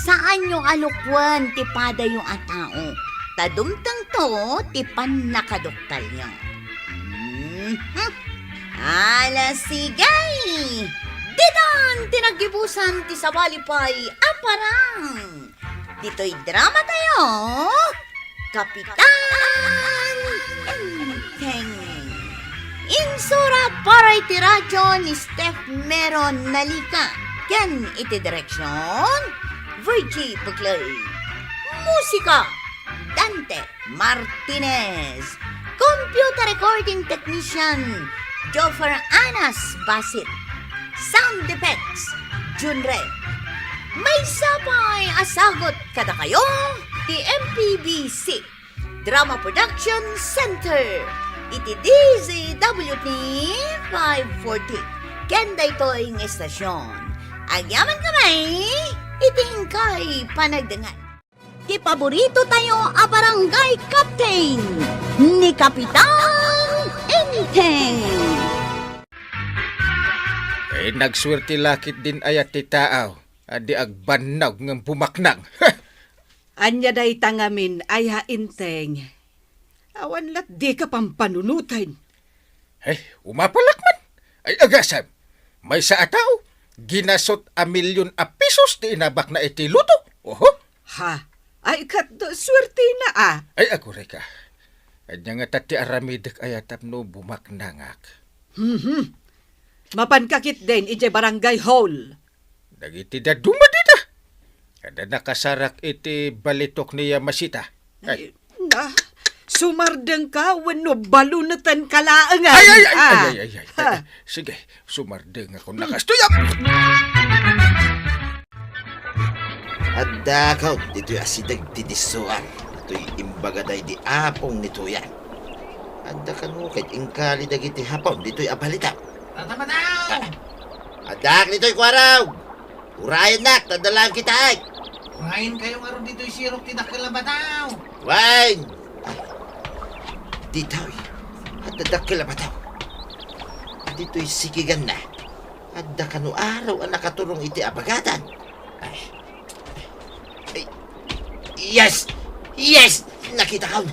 saanyo a lukwen ti padayo a tao, ta dumtengto ti pannakaduktalyo. Mhm. Ala, sige! Ditan ti naggibusan ti sabali pay a parang. Ditoy drama tayo, Kapitan Enteng. Insura para iti radyo ni Steph Mero Nalica ken iti direksyon, Virgie Buclay. Musika, Dante Martinez. Computer recording technician, Joffer Anas Basit. Sound effects, Junre. Maysa pay a sagut kadakayo ti M P B C Drama Production Center iti D Z W T five forty ken daytoy nga estasion. Agyaman kami iti inkay panagdengngeg. Ti paborito tayo a barangay captain, ni Kapitan Enteng. Eh, nagsuerte la ketdin aya ti taaw. a di agbannog ngem bumaknang. Heh! Ania dayta ngamin, aya, Enteng? Awan lat dika pampanunoten. Ay, umapalak man. Ay, agasem. Maysa a tao, ginasut a milyon a pesos ti inabakna iti loto. Oho. Ha? Ay, ket suertena a. Ay, agurayka. Ania ngata ti aramidek aya tapno bumaknangak? Mhm. Mapanka ketdin idiay barangay hall. Dagiti dadduma dita. Adda nakasarak iti balitok ni Yamashita. Ay. Ay, na, sumardengka wenno balunetenka laengen. Ay, ay, ay, Ah. ay, ay, ay, ay. Ha. Sige, sumardengakon na kastoy. Addakon ditoy asideg ti dissoar. Ditoy imbaga daydi apong ni Tuyang. Adda kano ket inkali dagiti Hapon ditoy a balita. Tata Madaw! Ah, addak ditoy, Kuarog! Urayennak, ta adda laeng kitaek. Urayenkayo ngarud ditoy sirok ti dakkel a bataw. Wen! Ditoy, adda dakkel a bataw. Ditoy sikiganna, adda kano araw a nakaturong iti abagadan. Ay. Ay. Yes! Yes! Nakitakon!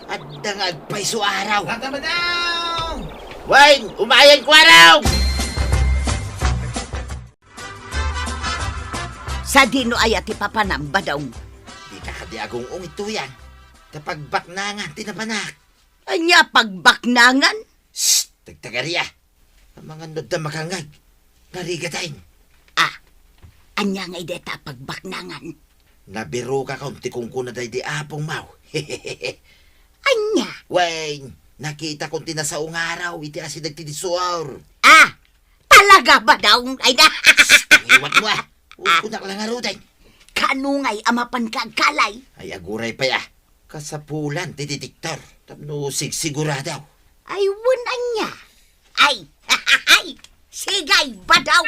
Adda nga agpayso araw! Tata Madaw! Wen! Umayen, Kuarog! Sadino aya ti papanam, Badong? Dika kadi agung-ong, Tuyang. Ta pagbaknangan ti napanak. Ania pagbaknangan? Shh! Tagtagaria! Amangan no adda makangngeg. Narigaten. Ah, ania ngay dayta a pagbaknangan? Nabirokakon ti kunkuna daydi apong maw. Ania? Wen, nakitakon ti nasao nga araw iti asideg ti dissoar. Ah, talaga, Badong? Ay na. Shh! Iwat mo, ah. Ugkunak lang ngaruden. Kano ngay a mapanka agkalay? Ay, aguray pay, ah. Kasapulan ti detektor tapno sigsigurado. Ay, wen ania? Ay, ay, sige, Badong!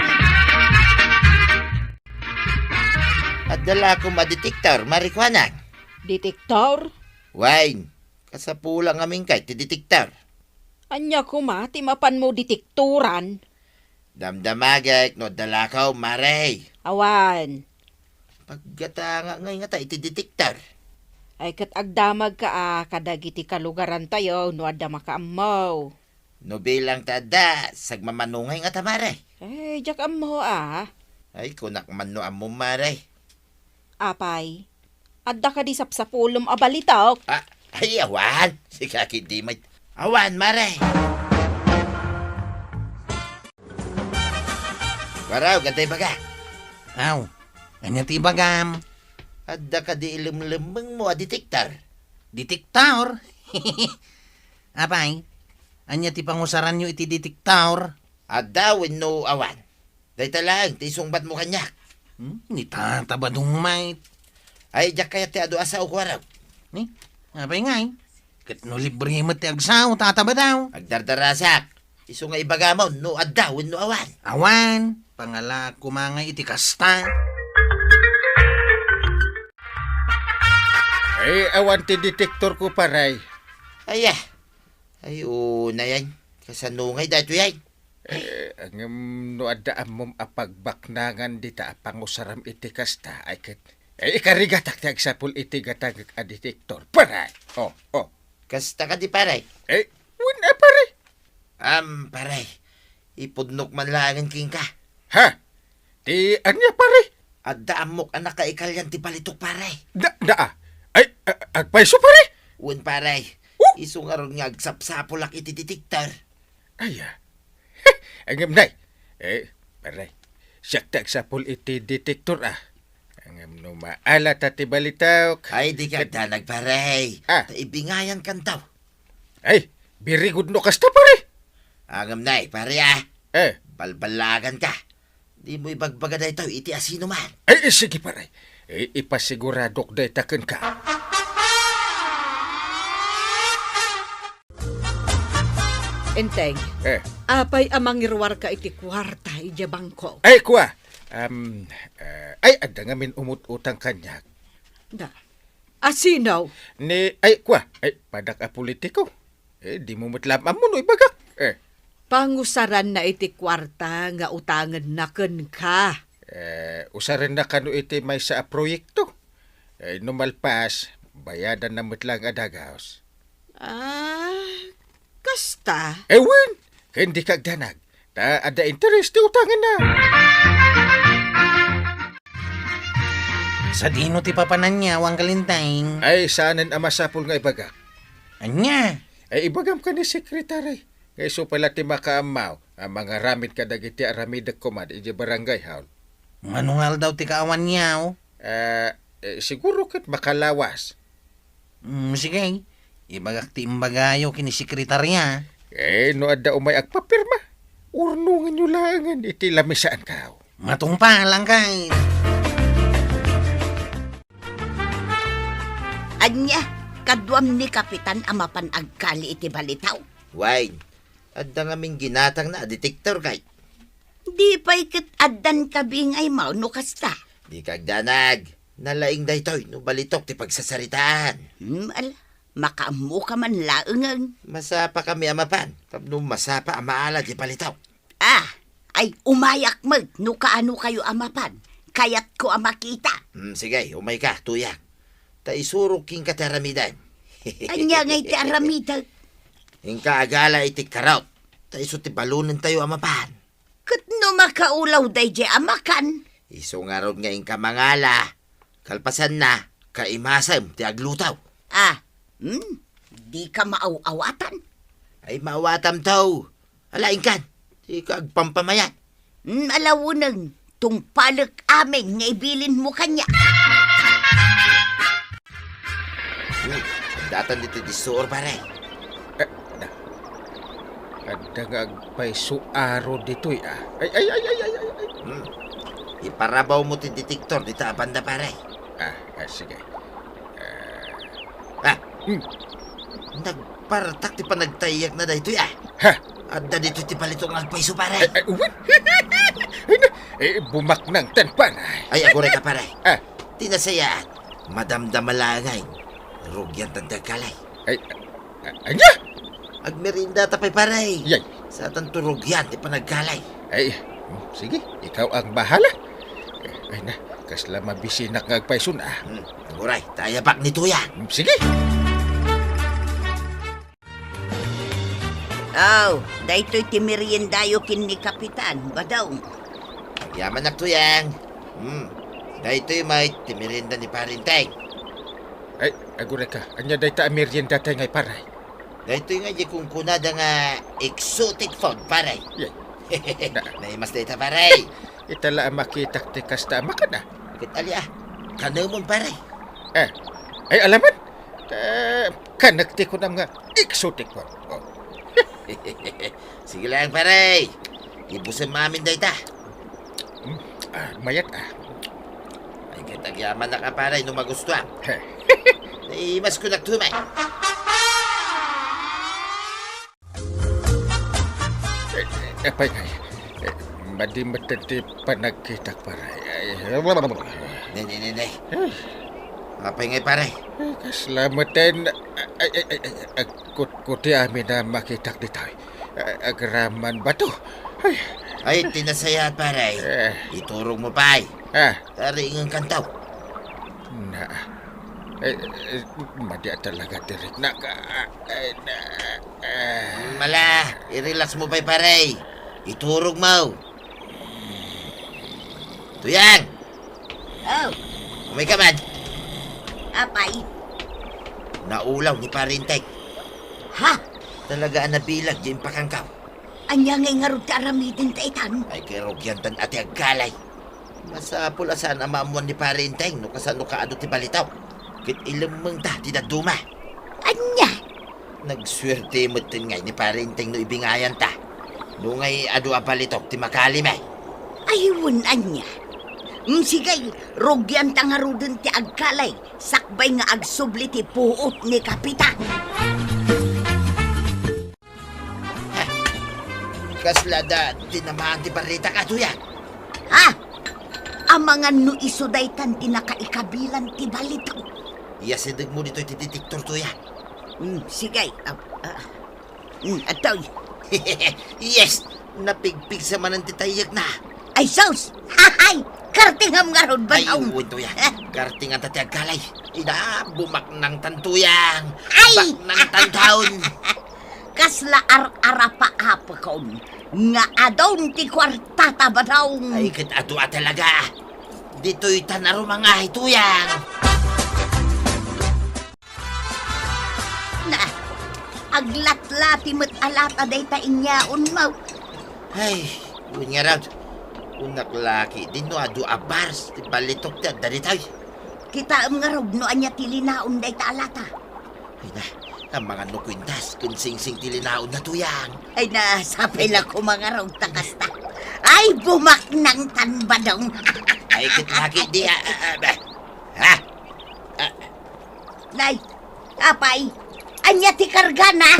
Adda la koma detektor, Mare Kuanang. Detektor? Wen, kasapula ngamin kay ti detektor. Ania koma ti mapanmo detektoran? Damdamagek no adda lakaw, Mare. Awan. Paggatanga ngay ngata iti detektor. Ay, ket agdamagka a kadagiti kalugarantayo no adda makaammo. No bilang ta adda, sagmamano ngay ngata, Mare. Ay, diak ammo a. Ay, kunak man no ammom, Mare. Apay, adda kadi sapsapulem a balitok? Ah, ay, awan. Sika ketdi met. Awan, Mare. Kuarog, adda ibaga. Aw, ania ti ibagam? Adda kadi ilemlemmengmo a detektor? Detektor? Apay, ania ti pangusaranyo iti detektor? Adda wenno awan? Dayta laeng ti isungbatmo kaniak. Hmm, ni Tata Badong met. Ay, diak kayat ti adu a sao, Kuarog. Ni? Apay ngay? Ket no libre met ti agsao, Tata Badong. Agdardarasak. Isu nga ibagamon no adda wenno awan. Awan. Pangalaak koma ngay iti kasta. Ay, awan ti detektorko, pare. Aya. Ay, unayen. Kasano ngay daytoy ay? Eh, ngem no adda ammom a pagbaknangan dita a pangusaram iti kasta, ay ket, eh, ikarigatak ti agsapul iti gatangek a detektor. Pare! Oh, oh. Kasta kadi, pare? Eh, wen a, pare. Am, pare. Ipudnok man laengen kenka. Ha? Ti ania, pare? Adda ammok a nakaikalian ti balitok, pare. Da, da, ah. Ay, a-, agpayso, pare? Wen, pare. Oh? Isu ngarud nga agsapsapulak iti detektor. Aya. Ngem, nay. Eh, pare. Siak ti agsapul iti detektor, ah. Ngem no maala ta ti balitok. Ay, di ka agdanag, pare. Ah. Ta ibingayan kantaw. Ay, very good no kasta, pare. Ngem, nay, pare, ah. Eh. Balballagan ka. Dimo ibagbaga daytoy iti asinoman. Ay, sige, pare. Eh, ipasiguradok dayta kenka. Enteng, Eh. Apay a mangiruarka iti kuarta idiay bangko? Ay, kua. Um, eh, ay, adda ngamin umut-utang kaniak. Na, asino? Ni, ay, kua. Ay, padak a politiko. Eh, dimo met la ammo no ibagak. Eh. Pangusaranna iti kuarta nga utangenna kenka. Eh, usarenna kano iti maysa a proyekto. Eh, no malpas, bayadanna met laeng a dagus. Ah, kasta? Eh, wen, ken dika agdanag. Ta adda interes ti utanganna. Sadino ti papananna, Awan Kalinteng? Ay, saanen a masapul nga ibagak. Ania? Ay, ibagam ken ni sekretary. Nga isu pay la ti makaammo a mangaramid kadagiti aramidek koma idiay barangay hall. Mano nga aldaw ti kaawanyo? Ah, eh, siguro ket makalawas. Mm, sige. Ibagak ti imbagayo ken ni sekretarya. Eh, no adda umay agpapirma, urnonganyo laengen iti lamisaanko. Matungpal, Angkay. Ania, kaduam ni Kapitan a mapan agkali iti balitaw? Wen, adda ngamin ginatangna a detektor, kay. Di pay ket addan kabingaymo no kasta. Dika agdanag. Nalaing daytoy no balitok ti pagsasaritaan. Hmm, ala, makaammoka man laengen. Masapakami a mapan tapno masapa a maala ti balitok. Ah, ay umayak met no kaanokayo a mapan. Kayatko a makita. Hmm, sige, umayka, Tuyang. Ta isurok kenka ti aramidem. Ania ngay ti aramidek? Inka agala iti karot. Ta isu ti balonentayo a mapan. Ket no makaulaw daydiay a makan? Isu ngarud nga inka mangala. Kalpasanna, kaimasem ti agluto. Ah, hmm? Dika maaw-awatan? Ay, maawatam to. Ala, inkan, dika agpampamayat. Hmm, ala wenno, tungpalek amin nga ibilinmo kaniak. Hmm, datan ditoy ti suor, pare. Eh, da. Adda nga agpayso aro ditoy, ah. Ay, ay, ay, ay, ay, ay, ay. Hmm. Iparabawmo ti detektor dita a banda, pare. Ah, ah, sige. Ah. Ah. Hmm. Nagpartak ti panagtayyakna daytoy, ah. Ha? Adda ditoy ti balitok nga agpayso, pare. Ay, ay, uwan. Ay, na, eh, bumaknang tan, pare. Ay, agurayka, pare. Ah. Ti nasayaat, madamdama laengen. Rugiantan ti agkali. Ay, a-, ania? Agmeriendata pay, pare. Yay. Saantanto rugian ti panagkali. Ay, hmm, sige, ikaw ang bahala. Ay na, kasla mabisinak nga agpayson, ah. Hmm, aguray, ta ayabak ni Tuyang. Hmm, sige. Aw, daytoy ti meriendayo ken ni Kapitan, Badong. Agyamanak, Tuyang. Hmm, daytoy met ti merienda ni Pare Enteng. Ay, agurayka, ania dayta a meriendatayo ngay, pare? Daytoy nga di kunkunada nga exotic food, pare. Yay. Na- Naimas dayta, pare. Ita la a makitak ti kasta a makan, ah. Ket ali, ah. Kanemon, pare. Eh, ay, alaman? Eh, kanek ti kunam nga exotic food. Oh. Sige lang, pare. Ibusem amin dayta. Hmm, ah, mayat, ah. Ay, ket agyamanak a, pare, no magustuam. He. Naimaskonak tumay. Eh, eh, apay ngay. Eh, madi met ti panagkitak, pare. Ay, ne, ne, ne, ne. Eh. Apay ngay, pare? Eh, kasla met ti, ay, ay, ay, ay, agkutkuti amin a makitak ditoy. A-, agraman bato. Ay. Ay, ti nasayaat, pare. Eh. Iturogmo pay. Ah. Taringenkanto. Na. Eh, eh, madi a talaga ti riknak. Ah, ay, na, ah. Mala, i-relaxmo pay, pare. Iturogmo. Tuyang! Oh. Umayka man. Apay? Naulaw ni Pare Enteng. Ha? Talaga a nabilag di impakangkaw. Ania ngay ngarud ti aramidenta itan? Ay, ket rugiantan a ti agkali. Masapul a saan a maammuan ni Pare Enteng no kasano kaadu ti balitok. Ket ilemmengta ti dadduma. Ania? Nagsuerte metten ngay ni Pare Enteng no ibingayanta. No ngay adu a balitok ti makali met. Ay, wen ania. Mm, sige, rugianta ngaruden ti agkali, sakbay nga agsubli ti puot ni Kapitan. Kasla da tinamaan ti barritak, Tuyang? Ha? Amangan no isu daytan ti nakaikabilan ti balitok. Iyasidegmo ditoy ti detektor, Tuyang. Hmm, sige. Ah, ah. Hmm, atoy. Yes! Napigpigsa manen ti tayyekna. Ay, sus! Hahay! Kartingam ngarud, Ay, Badong. Wen, Tuyang. Eh. Kartinganta ti agkalay. Ida, bumaknangtan, Tuyang. Ay! Baknangtan taon. Kasla ar-arapaapakon nga adun ti kuartata, Badong. Ay, ket adu a talaga. Ditoy ta narumangahay, Tuyang. Na, aglatlati met a lata dayta inyaonmo. Ay, wen ngarud. Kunak la ketdin no adu a bars ti balitok ti adda ditoy. Kitaem ngarud no ania ti linaon dayta a lata. Ay na, amangan no kuintas ken singsing ti linaonna, Tuyang. Ay na, sapay la koma ngarud ta kasta. Ay, bumaknangtan, Badong. Ay, ket laki di, ah, ah, ah, bah. Ha? Ah. Nay, apay, ania ti kargana?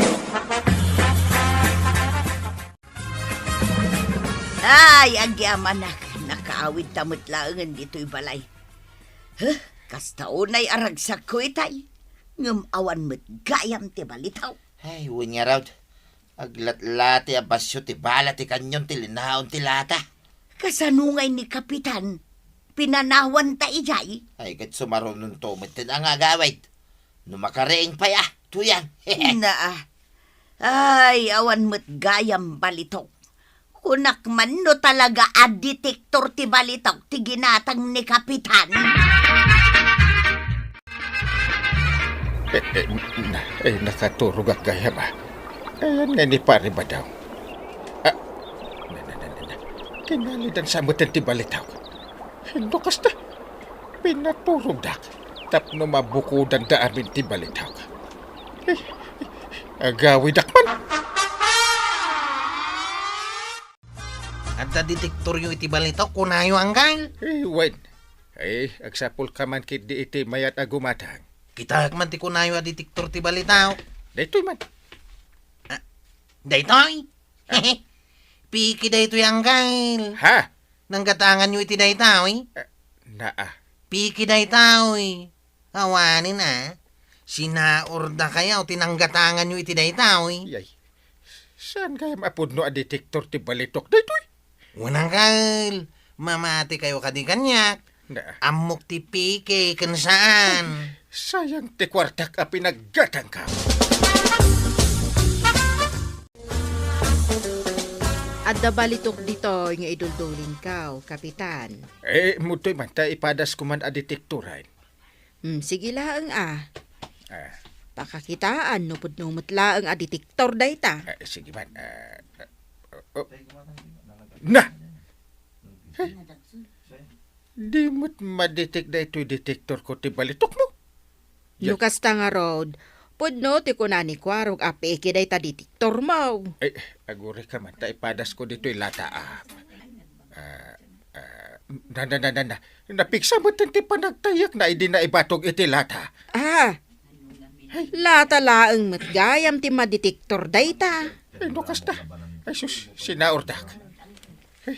Ay, agyamanak, nakaawidta met laengen ditoy balay. Huh, kasta unay a ragsakko itay, ngem awan met gayam ti balitok. Ay, wen ngarud, aglatlati a basio ti bala ti kanyon ti linaon ti lata. Kasano ngay ni Kapitan? Pinanawanta idiay? Ay, ket sumarunonto metten a nga agawid. No makariing pay a, Tuyang. Naa. Ay, awan met gayam balitok. Kunak man no talaga a detektor ti balitok ti ginatang ni Kapitan. Eh, eh, na, eh, nakaturogak gayam, ah. Ayan nga ni Pare Badong. Ah, na, na, na, na, na. Kinalidan sa metten ti balitok. No kasta, pinaturogdak tapno mabukudanda amin ti balitok. Eh, agawidak man. Adda detektoryo iti balitok, kunayo, Anggal? Eh, wen. Eh, agsapulka man ketdi iti mayat a gumatang. Kitaek man ti kunayo a detektor ti balitok. Daytoy man. Ah, daytoy? Ah. Piki daytoy, Anggal. Ha? Nanggatanganyo iti daytoy? Eh, naa. Piki daytoy. Awanen a. Sinaurdakayo ti nanggatanganyo iti daytoy. Yay. Saan gayam a pudno a detektor ti balitok daytoy? Wen, Anggal. Mamatikayo kadi kaniak. Na. Ammok ti piki ken saan. Sayang ti kuartak a pinaggatangko. Adda balitok ditoy nga iduldulingko, Kapitan. Eh, mudtoy man ta ipadasko man a detektoren. Hmm, sige laeng a. Ah. Pakakitaan no pudno met laeng a detektor dayta. Ah, sige man. Ah, ah, oh. Na! Di met madetect daytoy detektorko ti balitokmo. No kasta ngarud, pudno ti kuna ni Kuarog a peke dayta detektormo. Ay, agurayka man ta ipadasko ditoy lata a. Ah, ah, na, na, na, na, na. Napigsa met ti panagtayyekna idi naibatog iti lata. Ah, lata laeng met gayam ti madetektor dayta. Ay, no kasta. Ay, sus, sinaurdak. Ay,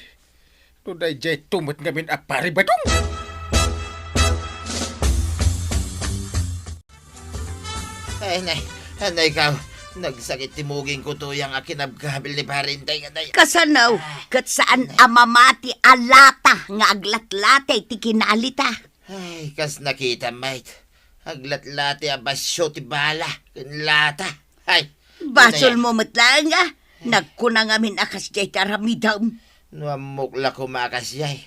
no daydiay to met ngamin a Pari Badong. Ay, nay, anay ka. Nagsakit ti mugingko, Tuyang, a kinabkabil ni Pare Enteng, anay. Kasano? Ah, ket saan a mamati a lata nga aglatlati ti kinalita? Ay, kas nakitam met. Aglatlati a basio ti bala ken lata. Ay, basolmo met laeng a. Nagkuna ngamin a kasdiay ti aramidem. No ammok la koma a kasdiay,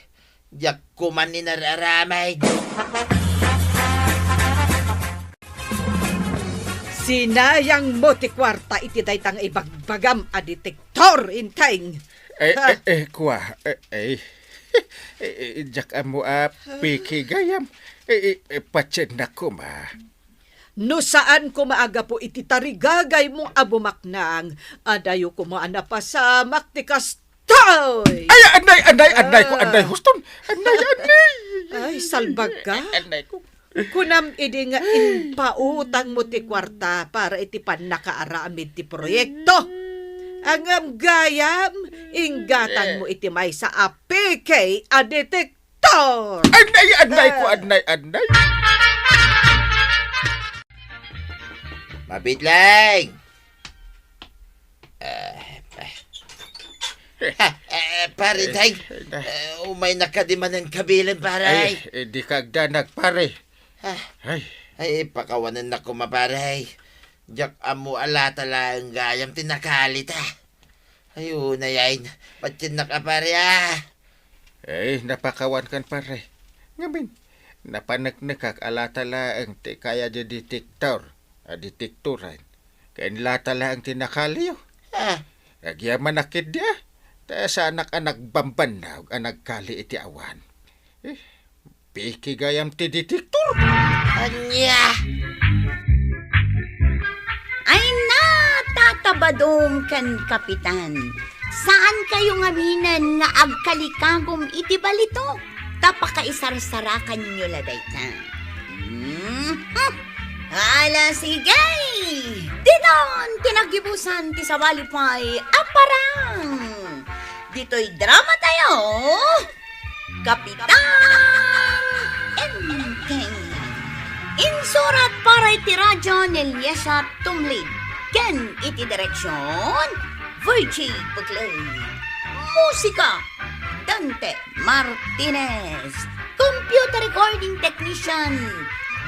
diak koma inar-aramid. Sinayangmo ti kuarta iti dayta nga ibagbagam a detektor, Enteng. Eh, eh, eh, kua, eh, eh. Eh, eh, diak ammo a peke gayam. Eh, eh, eh, patiennak koma. No saan koma a gapu iti tarigagaymo a bumaknang, adayo koma a napasamak ti kastoy. Ay, anay, anay, anay ko, anay, huston. Anay, anay. Ay, salbagka. Anay ko. Kunam idi nga impautangmo ti kuarta para iti pannakaaramid ti proyekto. Ngem gayam, inggatangmo iti maysa a peke a detektor. Tor! Anay, anay ko, anay, anay. Mabitleng! Eh, eh. Ha, eh, pare, eh, day. Eh, na- Eh, umay na kadi manen kabilen, pare. Ay, eh, di ka agdanag, pare. Ah. Ay. Ay, pakawanennak koma, pare. Diak ammo a lata laeng gayam ti nakali ta. Ay, unay ay, patiennak a, pare, ah. Eh, napakawankan, pare. Ngamin, napaneknekak a lata laeng ti kaya di detektor, a detektoran. Ken lata laeng ti nakaliyo. Ah. Agyamanak ketdi, ah. Ta saanak a nagbambannog a nagkali iti awan. Eh, peke gayam ti detektor. Ania? Ay na, Tata Badong ken Kapitan. Saan kayo ngaminen nga agkalikagum iti balito? Ta pakaisarsarakanyo la dayta. Mhm. Ala, sige! Ditan ti naggibusan ti sabali pay a parang. Ditoy drama tayo, Kapitan Enteng. Insurat para iti radyo ni Eliesa Tumlid ken iti direksyon, Virgie Buclay. Musika, Dante Martinez. Computer recording technician,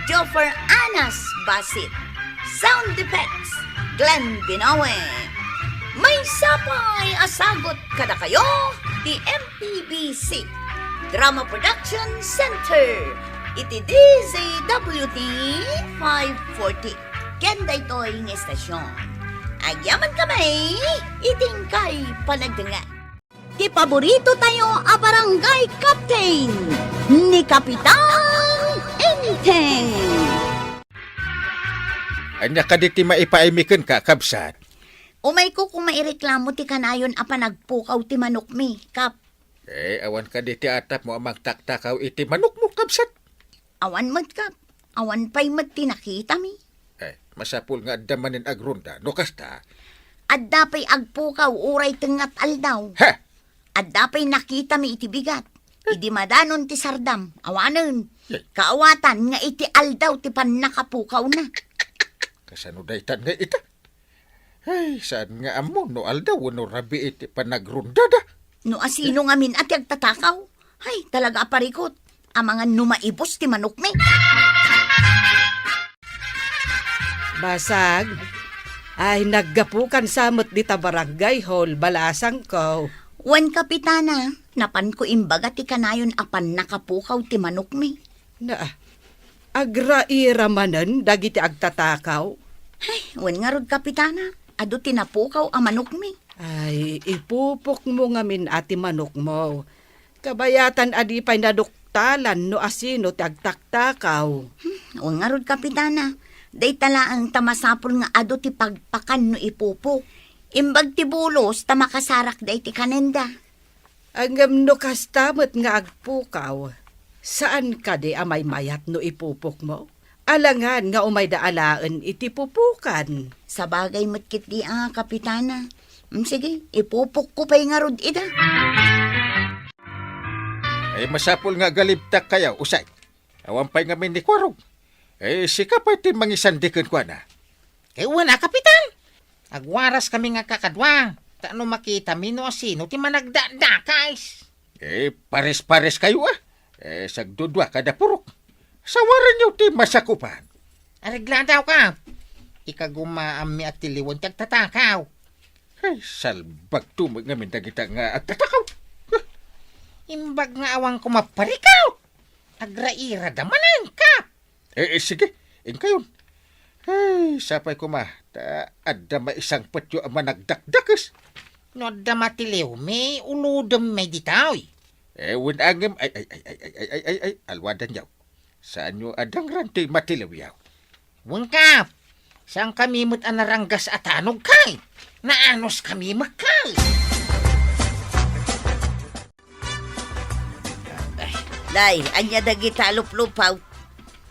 Joffer Anas Basit. Sound effects, Glenn Binoe. Maysa pay a sagut kadakayo ti M P B C Drama Production Center iti D Z W T five forty. Ken daytoy nga estasyon, agyaman kami iti inkay panagdengngeg. Ti paborito tayo a barangay captain, ni Kapitan Enteng. Ania kadi ti maipaaymi kenka, kabsat? Umayko koma ireklamo ti kanayon a panagpukaw ti manokmi, Kap. Eh, awan kadi ti atapmo a mangtaktakaw iti manokmo, kabsat? Awan met, Kap. Awan pay met ti nakitami. Eh, masapul nga adda manen agronda. No kasta? Adda pay agpukaw uray tengnga aldaw. Ha? Adda pay nakitami iti bigat. Idi madanon ti sardam, awanen. Eh. Kaawatan nga iti aldaw ti pannakapukawna. Kasano daytan nga ita? Ay, saan nga ammo no aldaw wenno rabii ti panagrondada? No asino ngamin a ti agtatakaw? Ay, talaga a parikut. Amangan no maibus ti manokmi. Basag, ay, naggapukan sa met dita barangay hall, balasangko. Wen, Kapitana, napanko imbaga ti kanayon a pannakapukaw ti manokmi. Na, agraira manen dagiti agtatakaw? Ay, wen ngarud, Kapitana, adu ti napukaw a manokmi. Ay, ipupokmo ngamin a ti manokmo. Kabayatan a di pay naduktalan no asino ti agtaktakaw. Hmm, wen ngarud, Kapitana, dayta laeng ta masapul nga adu ti pagpakan no ipupok. Imbag ti bulos ta makasarak dayta kanenda. Ngem no kasta met nga agpukaw, saan kadi a maymayat no ipupokmo? Alangan nga umayda alaen iti pupokan. Sabagay met ketdi a, Kapitana. Mm, sige, ipupokko pay ngarud ida. Eh, masapul nga agalibtak kayo, usay. Awan pay ngamin ni Kuarog. Eh, sika pay ti mangisandi kenkuana. Kay wen a, Kapitan. Agwaras kami nga kakadua, ta no makitami no asino ti managdakdakes. Eh, pares-pares kayo, ah. Eh, sagdudua kada purok. Sawarenyo ti masakupan. Aregladaw ka. Ikagumaammi a tiliwen ti agtatakaw. Ay, salbagto met ngamin dagita nga agtatakaw. Huh. Imbag nga awan koma parikaw. Agrairada manen, Kap. Eh, eh, sige, inkayon. Ay, sapay koma, ta adda maisangpetyo a managdakdakes. No adda matiliwmi, ulodem may ditoy. Eh, wen angem, ay, ay, ay, alwadanyo. Saanyo a dangran ti matiliwyo. Wen, Kap, saan kami met a naranggas a tanog kay? Naanus kami met kay. Nay, ania dagita a luplupaw?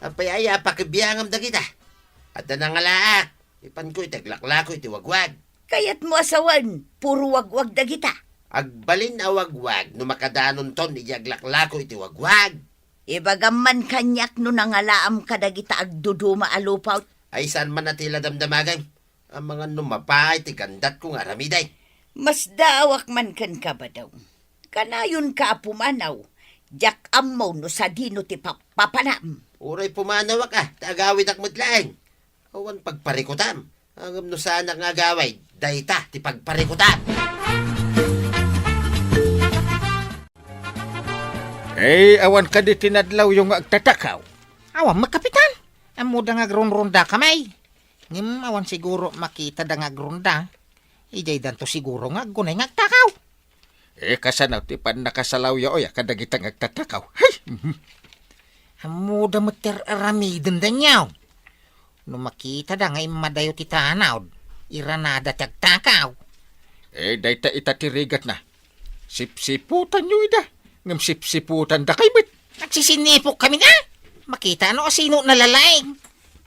Apay aya a pakibiangam dagita? Adda nangalaak. Ipanko iti aglaklako iti wagwag. Kayatmo a sawen, puro wagwag dagita. Agbalin a wagwag no makadanonton iti aglaklako iti wagwag. Ibagam man kaniak no nangalaam kadagita agduduma a lupaw. Ay, saan man a ti la damdamagem? Amangan no mapaay ti gandatko nga aramiden. Masdaawak man kenka, Badong. Kanayonka a pumanaw. Diak ammo no sadino ti papapanam. Uray pumanawak a, ta agawidak met laeng. Awan pagparikutam. Ngem no saanak nga agawid, dayta ti pagparikutam. Eh, awan kadi ti nadlawyo nga agtatakaw? Awan met, Kapitan. Ammoda nga agrunrunda kami. Ngem awan siguro makitada nga agrunda. Idiaydanto siguro nga aggunay nga agtakaw. Eh, kasano ti pannakasalawyo aya kadagita nga agtatakaw? Hay! Mhm. Ammoda met ti ar-aramidenda niaw. No makitada nga immadayo ti tanawd, iranada ti agtakaw. Eh, dayta ita ti rigatna. Sipsiputanyo ida, ngem sipsiputandakay met. Agsisinipok kami na. Makita no asino nalalaing.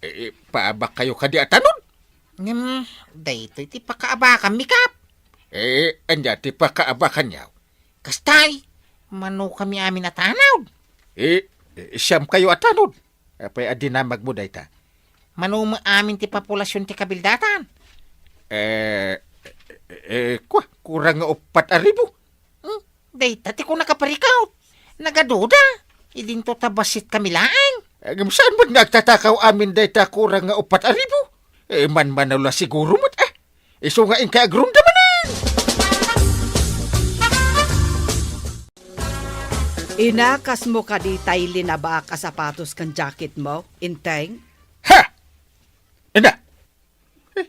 Eh, paabakkayo kadi a tanod? Ngem, daytoy ti pakaabakanmi, Kap. Eh, ania ti pakaabakanyo? Kastay, mano kami amin a tanod? Eh, eh, siamkayo a tanod. Apay a dinamagmo dayta? Mano met amin ti populasion ti kabildatan? Eh, eh, eh, kua, kurang nga uppat a ribu. Hmm? Dayta ti kunaka, Parikaw. Nagaduda. Idinto ta bassit kami laeng. Ngem saan met nga agtatakaw amin dayta kurang nga uppat a ribu? Eh, manmanaw la siguro met, eh. Isu nga inka agrunda manen! Inakasmo kadi tay linabaak a sapatos ken jacketmo, Enteng? Ha! Ina! Eh,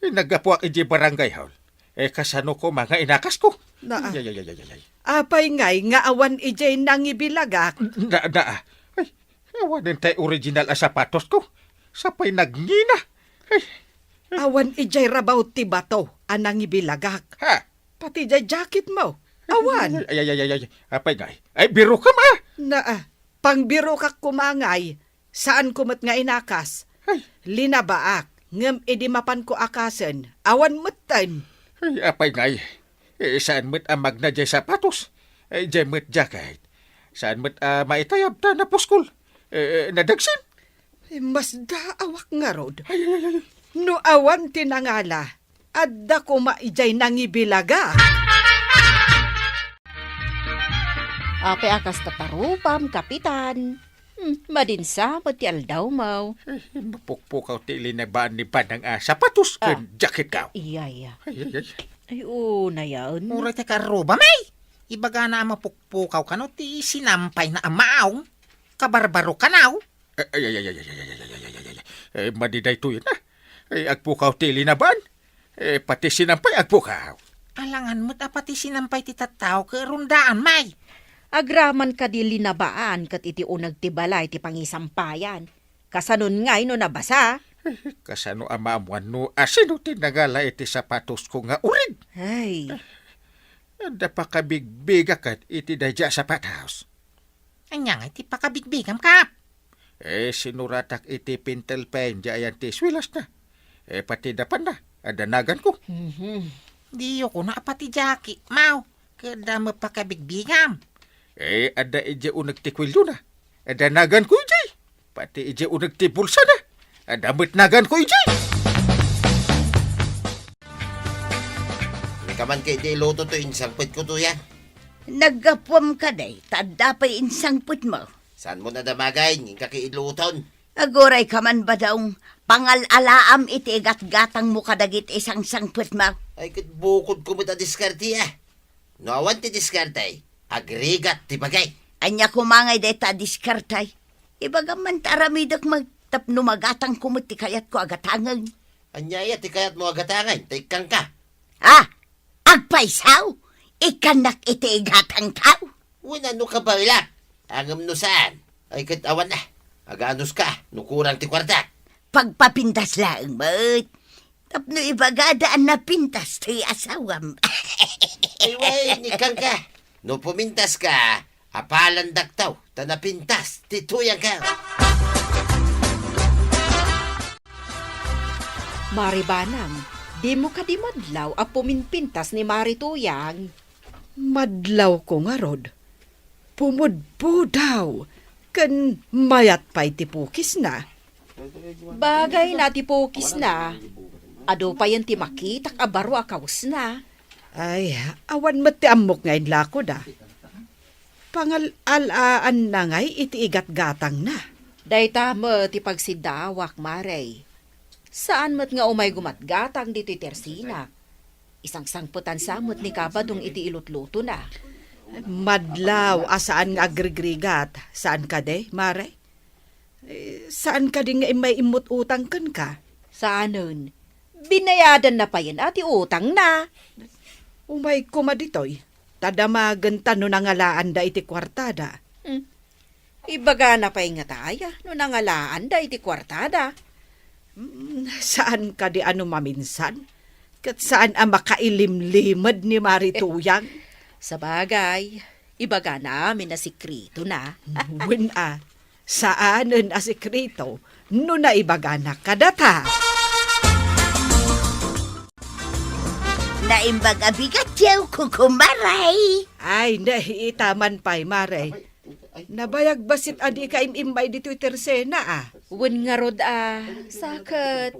eh, naggapuak idiay barangay hall. Eh, kasano koma nga inakasko? Naa. Ay, ay, ay, ay, ay, ay. Apay ngay nga awan idiay nangibilagak? Na, na, ay, awanen tay original a sapatosko. Sapay nagngina. Ay, ay. Awan idiay rabaw ti bato a nangibilagak. Ha? Pati diay jacketmo. Awan. Ay, ay, ay, ay, ay. Apay ngay. Ay, birokam, ah. Naa. Pangbirokak koma ngay. Saanko met nga inakas. Ay. Linabaak, ngem idi mapanko akasen, awan metten. Ay, apay ngay. Eh, saan met a magna diay sapatos? Eh, diay met jacket. Saan met a maitayab ta napuskol? Eh, eh, nadagsen. Eh, masdaawak ngarud. Ay, ay, ay, ay. No awan ti nangala, adda koma idiay nangibilaga. Apay a kasta tarupam, Kapitan? Hmm, madinsa met ti aldawmo. Eh, mapukpukaw ti linabaan ni Banang a sapatos ken jacket ka. Iya, iya. Ay, ay, ay. Ay, oo, nayaen. Uray ti karrubam, ay! Ibagana a mapukpukaw kano ti sinampay na a maong. Kabarbaro kanaw. Ay, ay, ay, ay, ay. Eh, madi daytoy na. Eh, agpukaw ti linabaan. Eh, pati sinampay agpukaw. Alangan met a pati sinampay ti tattao ket rundaan, may. Agraman kadi linabaan ket iti uneg ti balay ti pangisampayan. Kasanon ngay no nabasa? Eh, kasano a maammuan no asino ti nangala iti sapatosko nga urig? Ay. Adda pakabigbigak ket iti daydiay a sapatos. Ania ngay ti pakabigbigam, Kap? Eh, sinuratak iti pentel pen diay ayan ti eskuelasna. Eh, pati dapanna, adda naganko. Mhm. Diyo kuna a pati jacket, maw. Ket adda met pakabigbigam. Eh, adda idiay uneg ti kuelyona. Adda naganko idiay. Pati idiay uneg ti bulsana. Adda met naganko idiay. Nakaman ka idi iluto to insangpetko to yan. Naggapuam kadi, ta adda pay insangpetmo. Saanmo nadamagay, ngin ka ki iluton? Aguray ka man, Badong, pangal-alaam iti igatgatangmo kadagiti sangsangpetmo. Ay, ket bukodko met a diskarte, a. No awan ti diskarte, agrigat ti bagay. Ania koma ngay dayta a diskarte? Ibagam man ta aramidek met tapno magatangko met ti kayatko a gatangen. Ania aya ti kayatmo a gatangen, ta ikkanka? Ah! Agpayso, ikkannak iti igatangko. Wenno no kabaelak, ngem no saan, ay ket awan a. Aganuska, no kurang ti kuarta. Pagpapintas laeng met. Tapno ibagada a napintas ti asawam. Ay, wen, ikkanka. No pumintaska, apalandakto, ta napintas ti tuyangko. Mari Banang, dimo kadi madlaw a puminpintas ni Mari Tuyang? Madlawko ngarud. Pumudpudaw ken mayat pay ti pukisna. Bagayna ti pukisna. Adu payen ti makitak a baro a kawesna. Ay, awan met ti ammok nga inlakoda. Pangal-alaanna ngay iti igatgatangna. Dayta met ti pagsiddaawak, Mare. Saan met nga umay gumatgatang ditoy tersinak. Isangsangpetan sa met ni Kabadong iti ilutlutona. Madlaw a saan nga agrigrigat, saan kadi, Mare? Eh, saan kadi nga immay immut-utang kenka? Saanen. Binayadanna payen a ti utangna. Umay koma ditoy, ta damagenta no nangalaanda iti kuartada. Hmm. Ibagana pay ngata aya no nangalaanda iti kuartada. Hmm, saan kadi a no maminsan? Ket saan a makailimlimed ni Mari Tuyang? Sabagay, ibagana amin a sekretona. Wen a, saanen a sekreto no naibagana kadata. Naimbag a bigat yaw, kukumaray. Ay, nahiitaman pay, Mare. Nabayag bassit a dika im-immay ditoy tersena, a. Wen ngarud a, saket,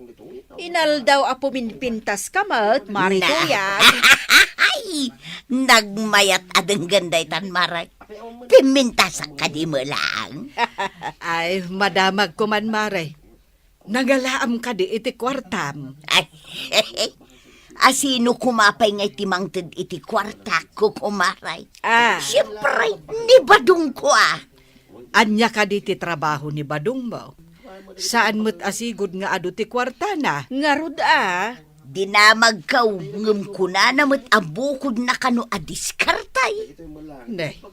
inaldaw a puminpintaska met, Mari Tuyang. Ay, nagmayat a denggen daytan, Mare. Pimintasak kadi met laeng. Ay, madamagko man, Mare. Nangalaam kadi iti kuartam? Ay, asino koma pay nga iti mangted iti kuartak, kukumaray? Ah. Siempre, ni badongko, a. Ania kadi ti trabaho ni badongmo? Saan met a sigud nga adu ti kuartana? Ngarud, a. Dinamagko, ngem kunana met a bukodna kano a diskarte. Ne,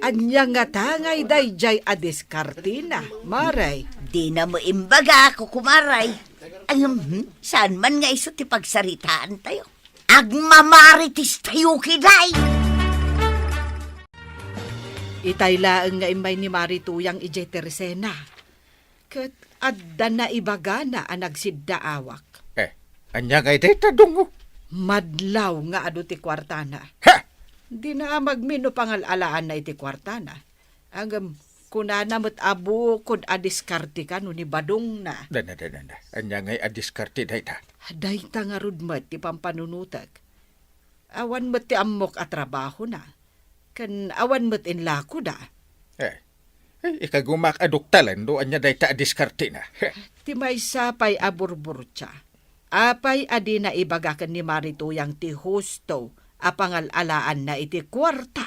ania ngata ngay daydiay a diskartena, Mare? Dina met imbaga, kukumaray. Ay, hmm, saan man nga isu ti pagsaritaantayo? Agmamarites tayo, kiday! Itay laeng nga immay ni Mari Tuyang idiay tersena. Ket adda naibagana a nagsiddaawak. Eh, ania ngay dayta, Dongo? Madlaw nga adu ti kuartana. Ha! Dina a magmino pangal-alaanna iti kuartana. Ngem, kunana met a bukod a diskarte kano ni badongna. Dana, dana, dana. Ania ngay a diskarte dayta? Dayta ngarud met ti pampanunotek. Awan met ti ammok a trabahona. Ken awan met inlakoda. Eh, eh, ikagumak a duktalan no ania dayta a diskartena. Ti maysa pay a burburtia. Apay a dina ibaga ken ni Mari Tuyang ti husto a pangal-alaanna iti kuarta?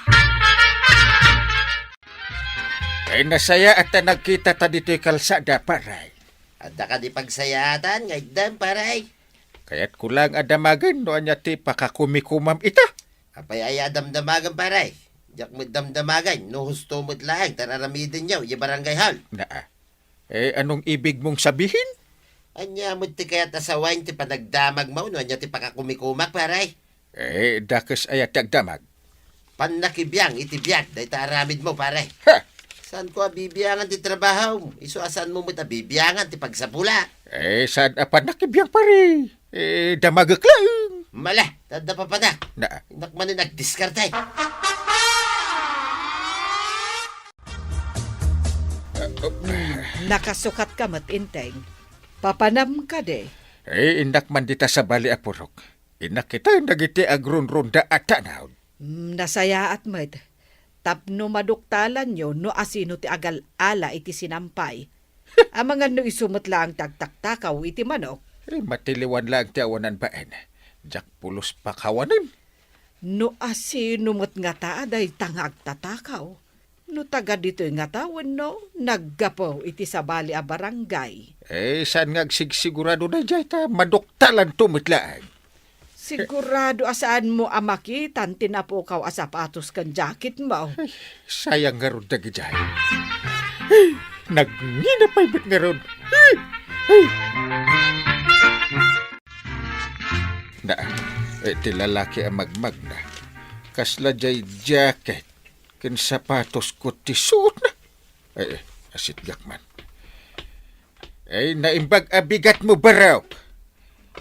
Ay, nasayaat ta nagkitata ditoy kalsada, paray. Adda kadi pagsayaatan nga itdem, paray? Kayatko laeng a damagen no ania ti pakakumikomam ita. Apay aya a damdamagen, paray? Diak met damdamagen no husto met laeng ti ar-aramidenyo idiay barangay hall. Naa. Eh, anong ibig mong sabihin? Ania met ti kayat a sawen ti panagdamagmo no ania ti pakakumikomak, paray? Eh, dakes aya ti agdamag? Pannakibiang iti biag dayta aramidmo, pare. Ha! Saanko a bibiangan ti trabahom, isu a saanmo met a bibiangan ti pagsapula. Eh, saan a pannakibiang, pare? Eh, damagek laeng. Mala, ta adda papanak. Na. Innak manen agdiskarte. Nakasukat ka met, Enteng. Papanam kadi? Eh, innak man dita sabali a purok. Innak kitaen dagiti agrunrunda a tanaw. Mm, nasayaat met. Tapno maduktalanyo no asino ti agal-ala iti sinampay. Amangan no isu met laeng ti agtaktakaw iti manok. Eh, matiliwan laeng ti awanan baen. Diak pulos pakawanen. No asino met ngata a dayta nga agtatakaw? No taga ditoy ngata wenno naggapu iti sabali a barangay? Eh, saan nga agsigsigurado daydiay ta maduktalanto met laeng? Sigurado a saanmo a makitan ti napukaw a sapatos ken jacketmo. Ay, sayang ngarud dagidiay. Ay, nagngina pay met ngarud. Ay, ay. Na, eh, ti lalaki a magmagna. Kasla jay jacket ken sapatosko ti suotna. Eh, eh, asitgak man. Eh, naimbag a bigatmo, barok.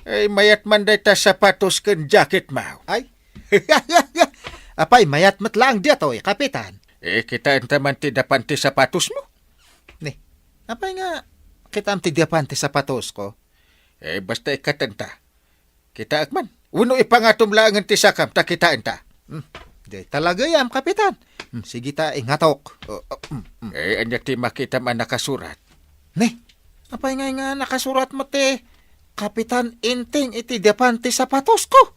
Eh, mayat man dayta sapatos ken jacketmo. Ay? Apay, mayat met laeng daytoy, Kapitan. Eh, kitaenta man ti dapan ti sapatosmo? Ni, apay nga kitaem ti dapan ti sapatosko? Eh, basta ikkatenta. Kitaek man, Wenno ipangatom laengen ti sakam ta kitaenta. Hmm, diay ta lagayam, Kapitan. Hmm, sige ta ingatok. O, o, hmm, hmm. Eh, ania ti makitam a nakasurat? Ni, apay ngay nga nakasurat met ti Kapitan Enteng iti dapan ti sapatosko?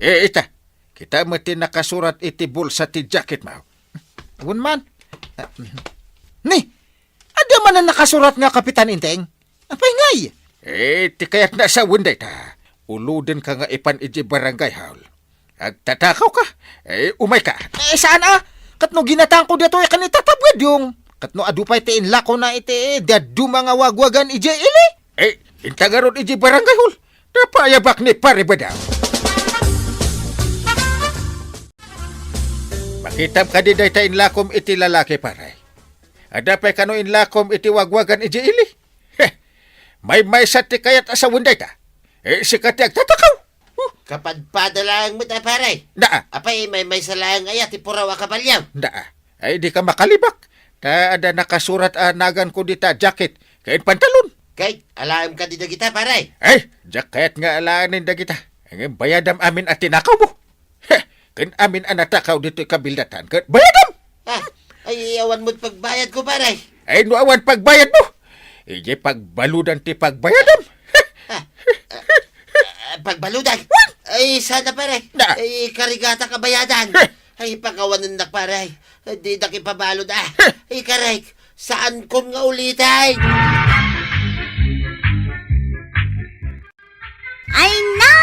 Eh, ita, kita met ti nakasurat iti bulsa ti jacketmo. Wen man. Ah, ni, adda manen nakasurat nga Kapitan Enteng? Apay ngay? Eh, ti kayatna a sawen dayta, uludenka nga ipan idiay barangay hall. Agtatakawka? Eh, umayka. Eh, saan a? Ket no ginataangko daytoy ken itatabgadyo. Ket no adu pay ti inlakona iti dadduma nga wagwagan idiay ili? Eh, inta ngarud idiay barangay hall. Ta paayabak ni Pare Badang. Makitam kadi dayta inlakom iti lalaki, pare? Adda pay kano inlakom iti wagwagan idiay ili? Heh! Maymaysa ti kayat a sawen dayta. Eh, sika ti agtatakaw. Huh! Kapadpada laeng met a, pare. Naa. Apay, maymaysa laeng aya ti puraw a kabalio? Naa. Ay, dika makalibak. Ta adda nakasurat a naganko dita jacket ken pantalon. Kay, alaem kadi dagita, pare? Ay, diak kayat nga alaenen dagita. Ngem bayadam amin a tinakawmo. Heh, ken amin a natakaw ditoy kabildatan ket bayadam! Ah, ay, awan met pagbayadko, pare. Ay, no awan pagbayadmo, idiay pagbaludan ti pagbayadam. Ah, ah, ah, pagbaludan? Ay, sana, pare. Na. Ay, karigatak a bayadan. Heh. Ay, pakawanennak, pare. Ay, didak ipabalud, ah. Heh. Ay, karek, saankon nga uliten. Ay, na,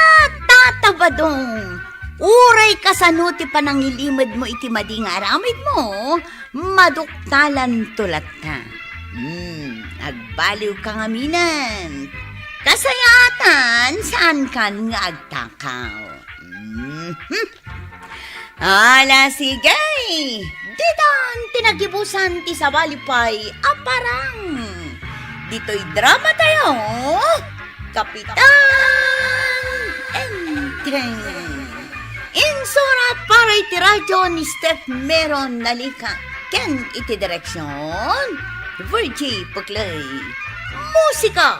Tata Badong! Uray kasano ti panangilimedmo iti madi nga aramidmo, maduktalanto latta. Hmm, agbaliwka ngaminen. Kasayaatan, saankan nga agtakaw. Mhm. Ala, sige! Ditan ti nagibusan ti sabali pay a parang. Ditoy drama tayo, Kapitan Enteng. Insurat para iti radyo ni Steph Meron Nalica ken iti direksyon, Virgie Puclay. Musika,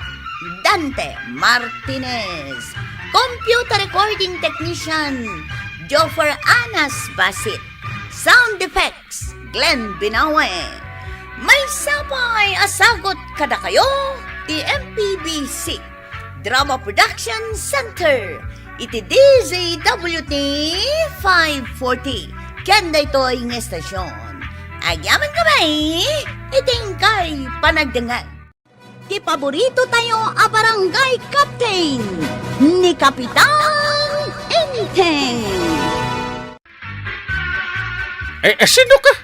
Dante Martinez. Computer recording technician, Joffer Anas Basit. Sound effects, Glenn Binawe. Maysa pay a sagut kadakayo ti M P B C Drama Production Center iti D Z W T five forty. Ken daytoy nga estasyon, agyamankami iti inkay panagdengngeg. Ti paborito tayo a barangay captain, ni Kapitan Enteng. Eh, eh, sino ka?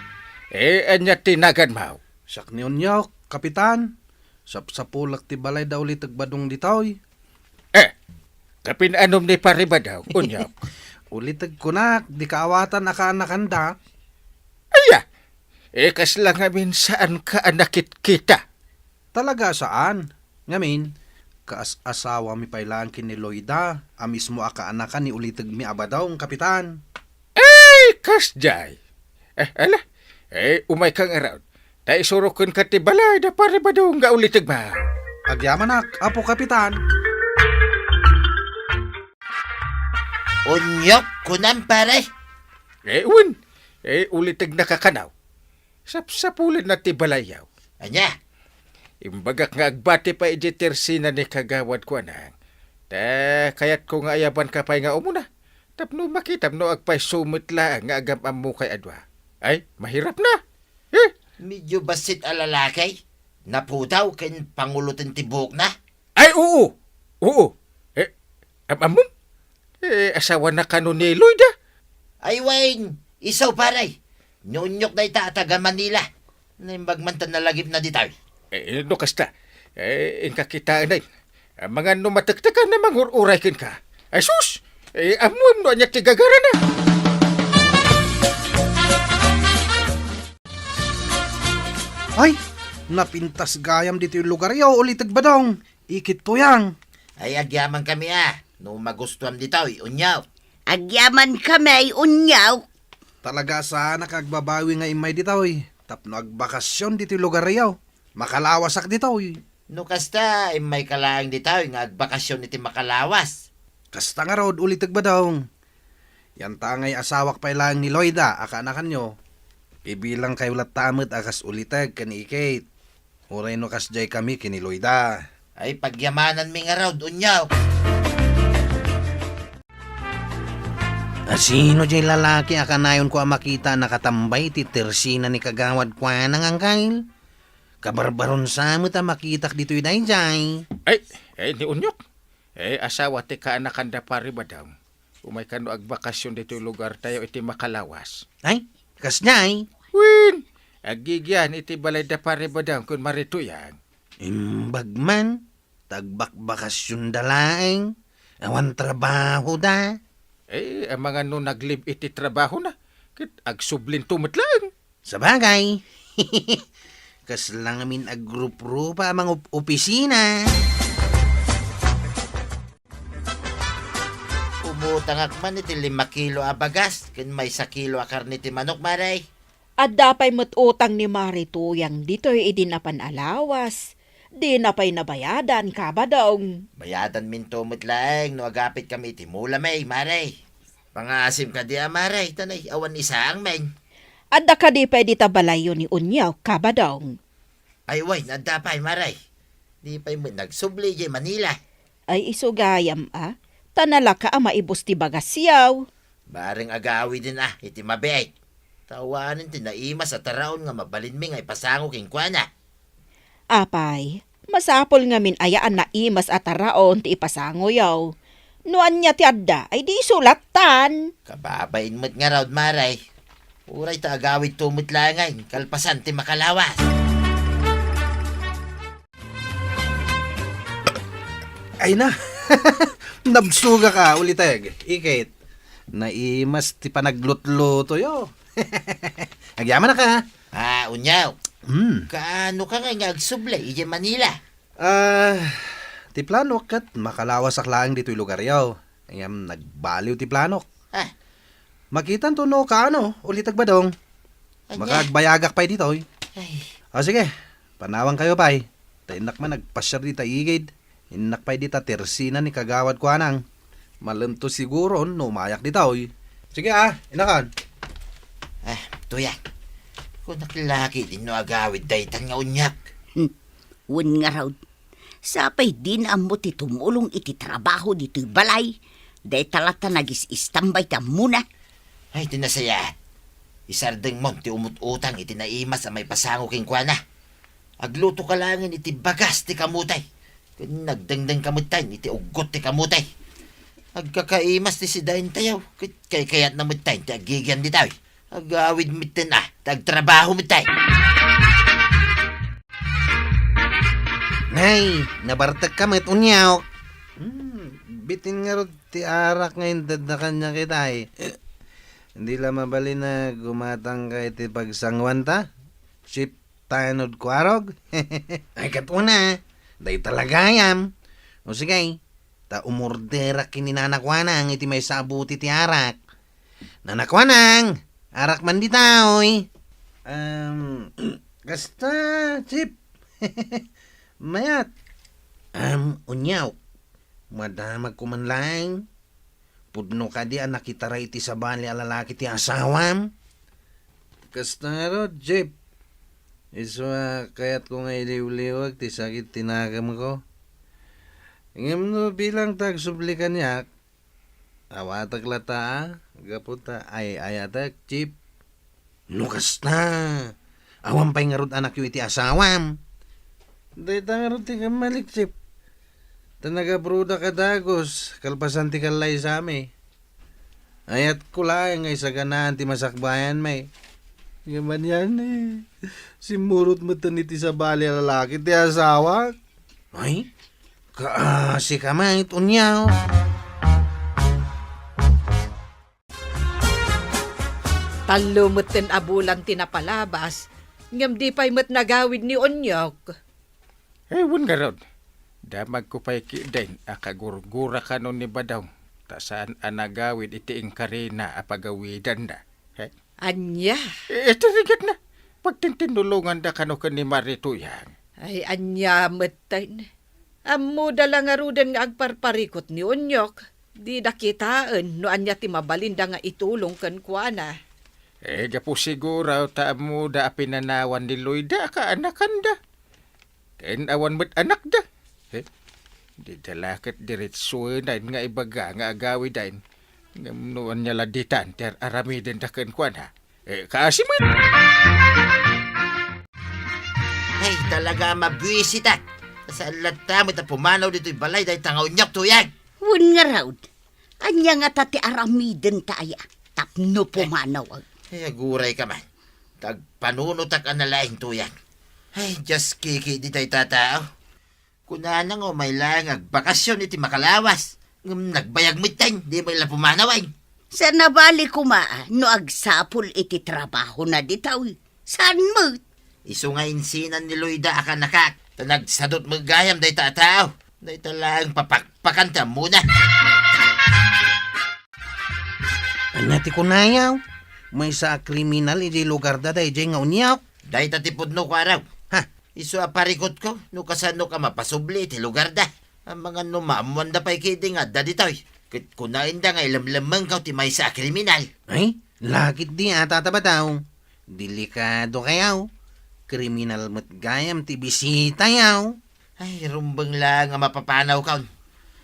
Eh, ania ti naganmo? Siak ni Unyok, Kapitan. Sapsapulak ti balay da Uliteg Badong ditoy. Eh, kapin-anom ni Pare Badong, Unyok? Uliteg kunak, di kaawatan a kaanakandak. Aya, eh, kasla ngamin saanka a nakitkita? Talaga saan. Ngamin, kaas-asawami pay laeng ken ni Loida a mismo a kaanakan ni ulitegmi a Badong, Kapitan. Ay, kasdiay. Eh, ala. Eh, umayka ngarud. Ta isurokenka ti balay da Pare Badong nga ulitegmo. Agyamanak, Apo Kapitan. Unyok, kunam, pare? Eh, wen. Eh, ulitegna kakanaw. Sapsapulenna ti balayyo. Ania? Imbagak nga agbati pay idiay tersina ni kagawad ko, anang. Ta kayatko nga ayabanka pay nga umuna. Tapno makitam no agpayso met laeng nga agam-ammokay a dua. Ay, mahirap na. Eh? Medyo bassit a lalaki. Napudaw ken panguloten ti buokna. Ay, oo. Oo. Eh, am-ammom? Eh, asawana kano ni Loida? Ay, wen, isu, pare. Ni Unyok dayta a taga Manila. Naimbag man ta nalagipna ditoy. Eh, no kasta, eh, inka kitaenay. Amangan no matektekan a mangur-uray kenka. Ay, sus! Eh, ammoem no ania ti gagarana. Ay, napintas gayam ditoy lugaryo, Uliteg Badong. Ikit tuyang. Ay, agyamankami a. No magustuam ditoy, Unyok. Agyamankami, Unyok. Talaga saan a kagbabawi nga immay ditoy. Tapno agbakasyon ditoy lugaryo. Makalawasak ditoy. No kasta, immayka laeng ditoy nga agbakasyon iti makalawas. Kasta ngarud, ulitek, Badong. Yanta ngay asawak pay laeng ni Loida a kaanakanyo. Ibilangkayo latta met a kas ulitek ken ni Kate. Uray no kasdiay kami ken ni Loida. Ay, pagyamananmi ngarud, Unyok. A sino jay lalaki a kanayonko a makita a nakatambay ti tersina ni Kagawad Kuanang, Angkel? Kabarbarun sa met a makitak ditoy daydiay. Ay, ay, ni Unyok. Eh, asawa ti kaanakan da Pari Badong. Umay kano agbakasyon ditoy lugartayo iti makalawas. Ay, kasdiay? Wen, aggigyan iti balay da Pari Badong ken Mari Tuyang. Imbag man, ta agbakbakasyon da laeng, awan trabaho da. Eh, amangan no naglib iti trabaho na, ket agsublinto met laeng. Sabagay, kasla ngamin agruprupa a mangup-opisina. Umutangak man iti lima kilo a bagas ken maysa kilo a karne ti manok, Mare. Adda pay met utang ni Mari Tuyang ditoy idi napan a lawas. Dina pay nabayadan, Kabadong. Bayadanminto met laeng no agapitkami iti mulami, Mare. Pangaasim kadi a, Mare, ta nay awan isaangmin. Adda kadi pay dita balayyo ni Unyok, Kabadong? Ay, wen, adda pay, Mare. Di pay met nagsubli idiay Manila. Ay, isu gayam a, ta nalaka a maibus ti bagasyo. Bareng agawiden a iti mabiit. Ta awanen ti naimas a taraon nga mabalinmi nga ipasango kenkuana. Apay, masapul ngamin aya a naimas a taraon ti ipasangoyo. No ania ti adda, ay di isu lattan. Kababain met ngarud, Mare. Uray ta agawidto met laeng kalpasan ti makalawas. Ay na, nabsugak a, ulitek, Kate. Naimas ti panaglutlutoyo. Agyamanak a. Ah, Unyok. Hmm. Kaano ka nga nga agsubli idiay Manila? Ah, ti planok ket makalawasak laeng ditoy lugaryo. Ngem nagbaliw ti planok. Ah. Makitanto no kaano, ulitek, Badong. Ania? Makaagbayagak pay ditoy. Ay. O sige, panawankayo pay. Ta innak man nagpasiar dita igid. Innak pay dita tersina ni Kagawad Kuanang. Malemto siguron no umayak ditoy. Sige a, innakan. Ah, Tuyang. Kunak la ketdin no agawid daytan nga Unyok. Hmm. Wen ngarud, sapay dina ammo ti tumulong iti trabaho ditoy balay. Dayta latta nagis-istambay ti ammona. Ay, ti nasayaat. Isardengmon ti umut-utang iti naimas a maipasango kenkuana. Aglutoka laengen iti bagas ti kamote. Ken agdengdengka metten iti uggot ti kamote. Agkakaimas ti sidaentayo, ket kaykayatna metten ti aggigyan ditoy. Agawid metten a, ta agtrabaho metten. Nay, nabartekka met, Unyok. Hmm, bitin ngarud ti arak nga intedna kaniak itay. Di la mabalin a gumatangka iti pagsanguanta, Chief Tanod Kuarog? Ay, ket una, dayta la gayam. O sige, ta umorderak ken ni Nana Kuanang iti maysa a bote ti arak. Nana Kuanang, arak man ditoy. Em, kasta, Chief. Mayat. Em, Unyok, madamagko man laeng. Pudno kadi a nakitaray iti sabali a lalaki ti asawam? Kasta ngarud, Chief. Isu a kayatko nga iliwliwag ti sakit ti nakemko. Ngem no bilang ta agsubli kaniak, awatek latta a, gapu ta ay-ayatek, Chief. No kasta, awan pay ngarud anakyo iti asawam? Dayta ngarud ti kammalik, Chief. Ta nag-abroadak a dagus, kalpasan ti kallaysami. Ayatko laeng nga isaganaan ti masakbayanmi. Ngem anian, eh, simmurot metten iti sabali a lalaki ti asawak. Ay, kaasi ka met, Unyok. Tallo metten a bulan ti napalabas, ngem di pay met nagawid ni Unyok. Eh, wen ngarud, damagko pay ketdin a kagurgura kano ni Badong, ta saan a nagawid iti inkarina a pagawidanna. He? Ania? Eh, iti rigatna, pagtintinnulonganda kano ken ni Mari Tuyang. Ay, ania metten? Ammoda la ngaruden nga agparparikut ni Unyok. Dida kitaen no ania ti mabalinda nga itulong kenkuana. Eh, gapu siguro ta ammoda a pinanawan ni Loida a kaanakanda. Ken awan met anakda. Eh, dida la ket diretsoen nga ibaga nga agawiden. Ngem no ania la ditan ti ar-aramidenda kenkuana. Eh, kaasi met. Ay, talaga a mabuisitak. Saan latta met a pumanaw ditoy balay dayta nga unyok, Tuyang? Wen ngarud, ania ngata ti aramidenta aya tapno pumanaw? Ay, aguray ka man. Tagpanunotak a nalaing, Tuyang. Ay, Dios, kiki di dayta tao. Kunana nga umay laeng agbakasyon iti makalawas. Ngem nagbayag metten, di met la pumanaw, ay. Saan a bali koma no agsapul iti trabahona ditoy. Saan met? Isu nga insinan ni Loida a kanakak, ta nagsadut met gayam dayta a tao. Dayta laeng papakpakan ti ammona. Ania ti kunayaw? Maysa a kriminal idiay lugarda daydiay nga unyok? Dayta ti pudno, Kuarog. Ha? Isu a parikutko no kasanok a mapasubli iti lugarda. Amangan no maammoanda pay ketdi nga adda ditoy. Ket kunaenda nga ilemlemmengko ti maysa a kriminal. Ay, laketdi a, Tata Badaw. Delikado kayaw. Kriminal met gayam ti bisitayaw. Ay, rumbeng laeng a mapapanawkon.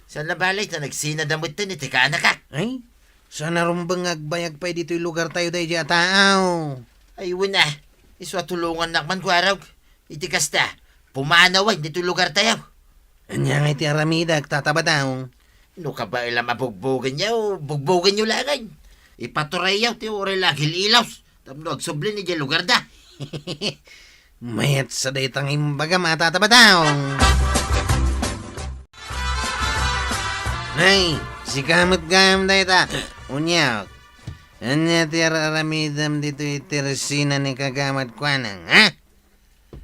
Saan a bali ta nagsinada metten iti kaanakak. Ay, saan a rumbeng nga agbayag pay ditoy lugartayo daydiay a tao. Ay, wen a. Isu a tulongannak man, Kuarog. Iti kasta, pumanawen ditoy lugartayo. Ania ngay ti aramidek, Tata Badaw? No kabaelam a bugbogenyo, bugbogenyo laengen. Ipaturayyo ti uray la agil-ilos tapno agsubli idiay lugarda. Mayat sa dayta nga imbagam a, Tata Badaw. Nay, sika met gayam dayta. Unyok, ania ti ar-aramidem ditoy tersina ni Kagawad Kuanang, ha?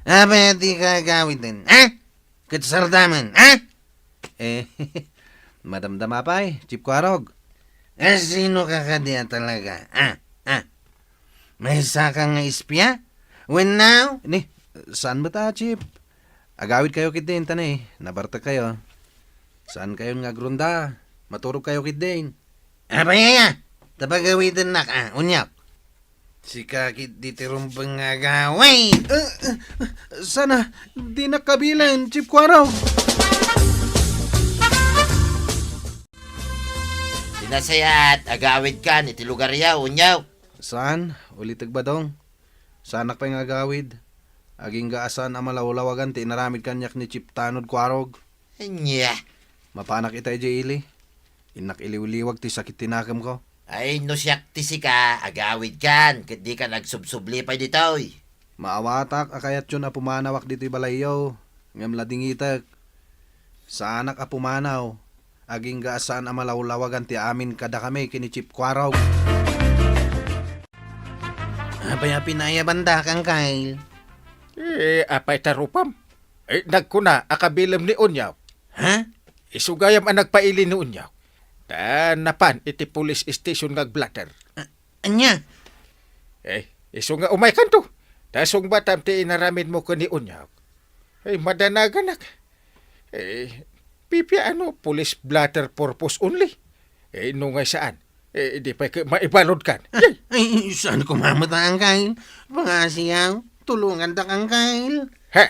Apay a dika agawiden, ha? Ket sardamen, ha? Eh, madamdama pay, Chief Kuarog. Eh, sino ka kadi a talaga, ha? Ha? Maysa ka nga espia? Wen now? Ni, saan met a, Chief? Agawid kayo ketdin, ta ni, nabartek kayo. Saan kayon nga agronda? Maturog kayo ketdin. Apay aya? Ta pagawidennak, a, unyok. Sika ketdi ti rumbeng nga agawid. Eh, eh, sana, dinak kabilen, Chief Kuarog. Ti nasayaat, agawidkan iti lugaryo, unyok. Saan? Ulitek, Badong. Saanak pay nga agawid. Agingga a saan a malawlawagan ti inaramid kaniak ni Chief Tanod Kuarog. Ania? Mapanak ita idiay ili. Innak iliwliwag ti sakit ti nakemko. Ay, no siak ti sika, agawidkan, ket dikan agsubsubli pay ditoy. Maawatak a kayatyon a pumanawak ditoy balayyo, ngem ladingitek. Saanak a pumanaw, agingga a saan a malawlawagan ti amin kadakami ken ni Chief Kuarog. Apay a pinaayabanda, Kangkay? Eh, apay ta rupam? Eh, nagkuna a kabilem ni Unyok. Ha? Isu gayam a nagpaili ni Unyok. Ta napan iti police station nga agblatter. A-, ania? Eh, isu nga umaykanto. Ta sungbatam ti inaramidmo ken ni Unyok. Eh, madanaganak. Eh, pipiano police blotter purpose only? Eh, no ngay saan? Eh, di pay ket maibaludkan. Ah, yay! Ay, saan ko mamata, Angkay? Pangasiyaw, tulungandak, Angkay. Ha?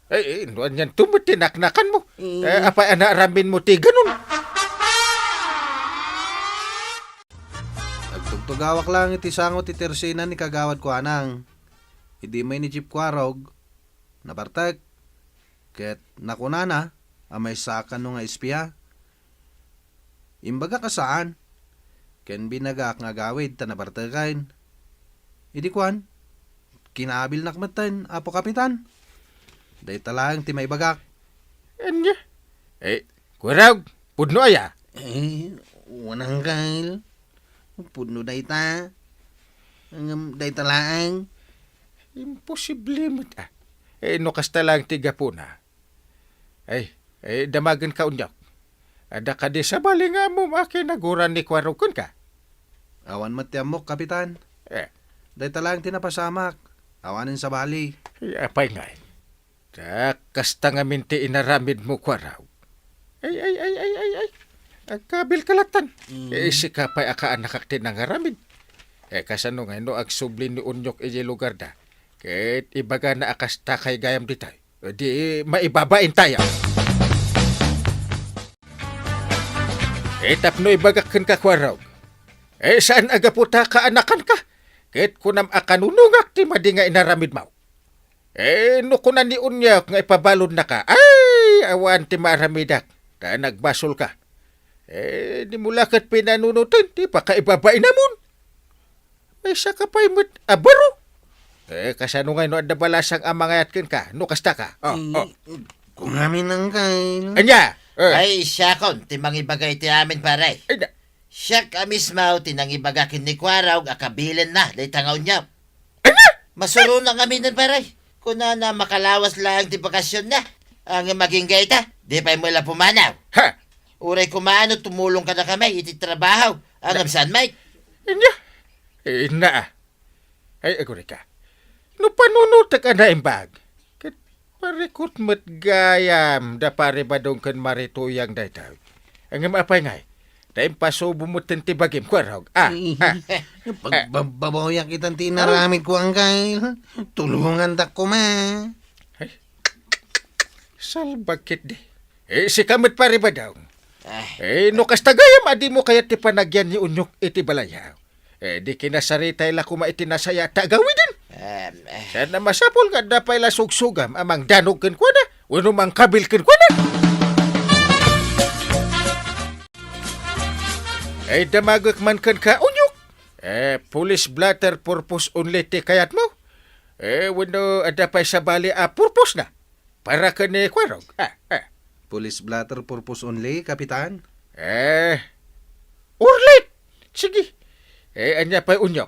Eh, eh, no anian to met ti naknakanmo? Eh. Eh, apay a naaramidmo ti ganun? Agtugtugawak lang iti sango ti tersina ni Kagawad Kuanang. Idi may ni Chief Kuarog, nabartek, ket nakunana a maysa kano nga espia. Imbagak a saan, ken binagak nga agawid ta nabarteken. Idi kuan, kinaabilnak metten, Apo Kapitan. Dayta laeng ti maibagak. Ania? Eh, Kuarog, pudno aya? Eh, wen, Angkay. Pudno dayta. Ngem dayta laeng. Imposible met, a. Eh, no kasta laeng ti gapuna. Ay, eh, damagenka, Unyok. Adda kadi sabali nga ammom a kinaguran ni Kuarog kenka? Awan met ti ammok, Kapitan. Eh. Dayta laeng ti napasamak. Awanen sabali. Ay, apay ngay? Ta kasta ngamin ti inaramidmo, Kuarog. Ay, ay, ay, ay, ay, ay. Agkabilka lattan. Mm. Eh, sika pay a kaanakak ti nangaramid. Eh, kasano ngay no agsubli ni Onyok idiay lugarda? Ket ibagana a kasta kay gayam ditoy. Di maibabain tayo. Eh, tapno ibagak kenka, Kuarog. Eh, saan a gapu ta kaanakanka? Ket kunam a kanunongak ti madi nga inaramidmo. Eh, no kuna ni Onyok nga ipabaludnaka, ay, awan ti maaramidak, ta nagbasolka. Eh, dimo la ket pinanunoten ti pakaibabainamon. Maysaka pay met a baro. Eh, kasano ngay no adda balasang a mangayat kenka, no kasta ka? Oh, mm, oh. Kungamin, Angkel. Ania? Eh. Ay, siakon ti mangibaga iti amin, pare. Ay, na- Siak a mismo ti nangibaga ken ni Kuarog a kabilenna dayta nga Onyok. Ania? Masurona ngaminen, pare. Kunana, makalawas laeng ti bakasionna. Ngem agingga ita, di pay met la pumanaw. Ha? Uray kumano tumulong kadakami iti trabaho. Ngem saan met? Ania? Inna, ah. Ay, agurayka. No panunotek a naimbag, ket parikut met gayam da Pare Badong ken Mari Tuyang daytoy. Ngem apay ngay, ta impasubo metten ti bagim, Kuarog. Ah, ah. Pagbababawiak itan ti inaramidko, Angkel. Tulongandak koma. Ay, salbag ketdi. Eh, sika met, Pare Badong. Ah. Eh, no kasta gayam a dimo kayat ti panagyan ni Onyok iti balayyo, eh, di kinasaritay la koma iti nasayaat a agawiden. Em, eh. Saan a masapul nga adda pay la sugsugam a mangdanog kenkuana wenno mangkabil kenkuana. Ay, damagek man kenka, Onyok. Eh, police blotter purpose only ti kayatmo? Eh, wenno adda pay sabali a purpose na? Para ken ni Kuarog. Ah, ah. Police blotter purpose only, Kapitan? Eh, urlit! Sige. Eh, ania pay, Onyok?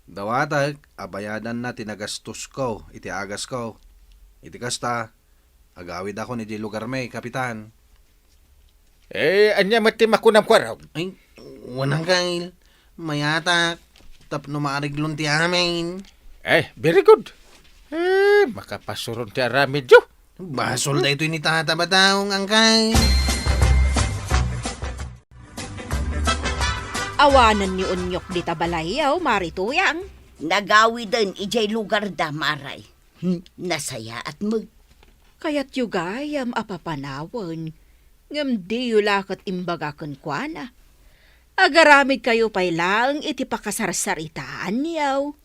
Dawatek a bayadanna ti nagastosko iti agasko. Iti kasta, agawidakon idiay lugarmi, Kapitan. Eh, ania met ti makunam, Kuarog? Ay, wen, Angkel. Mayatak tapno maareglon ti amin. Eh, very good. Eh, makapasuron ti aramidyo. Basol daytoy ni Tata Badong, Angkel. Awanen ni Onyok dita balayyo, Mari Tuyang. Nagawiden idiay lugarda, Mari. Hmm, nasayaat met. Kayatyo gayam a papanawen, ngem diyo la ket imbaga kenkuana. Agaramidkayo pay laeng iti pakasarsaritaanyo.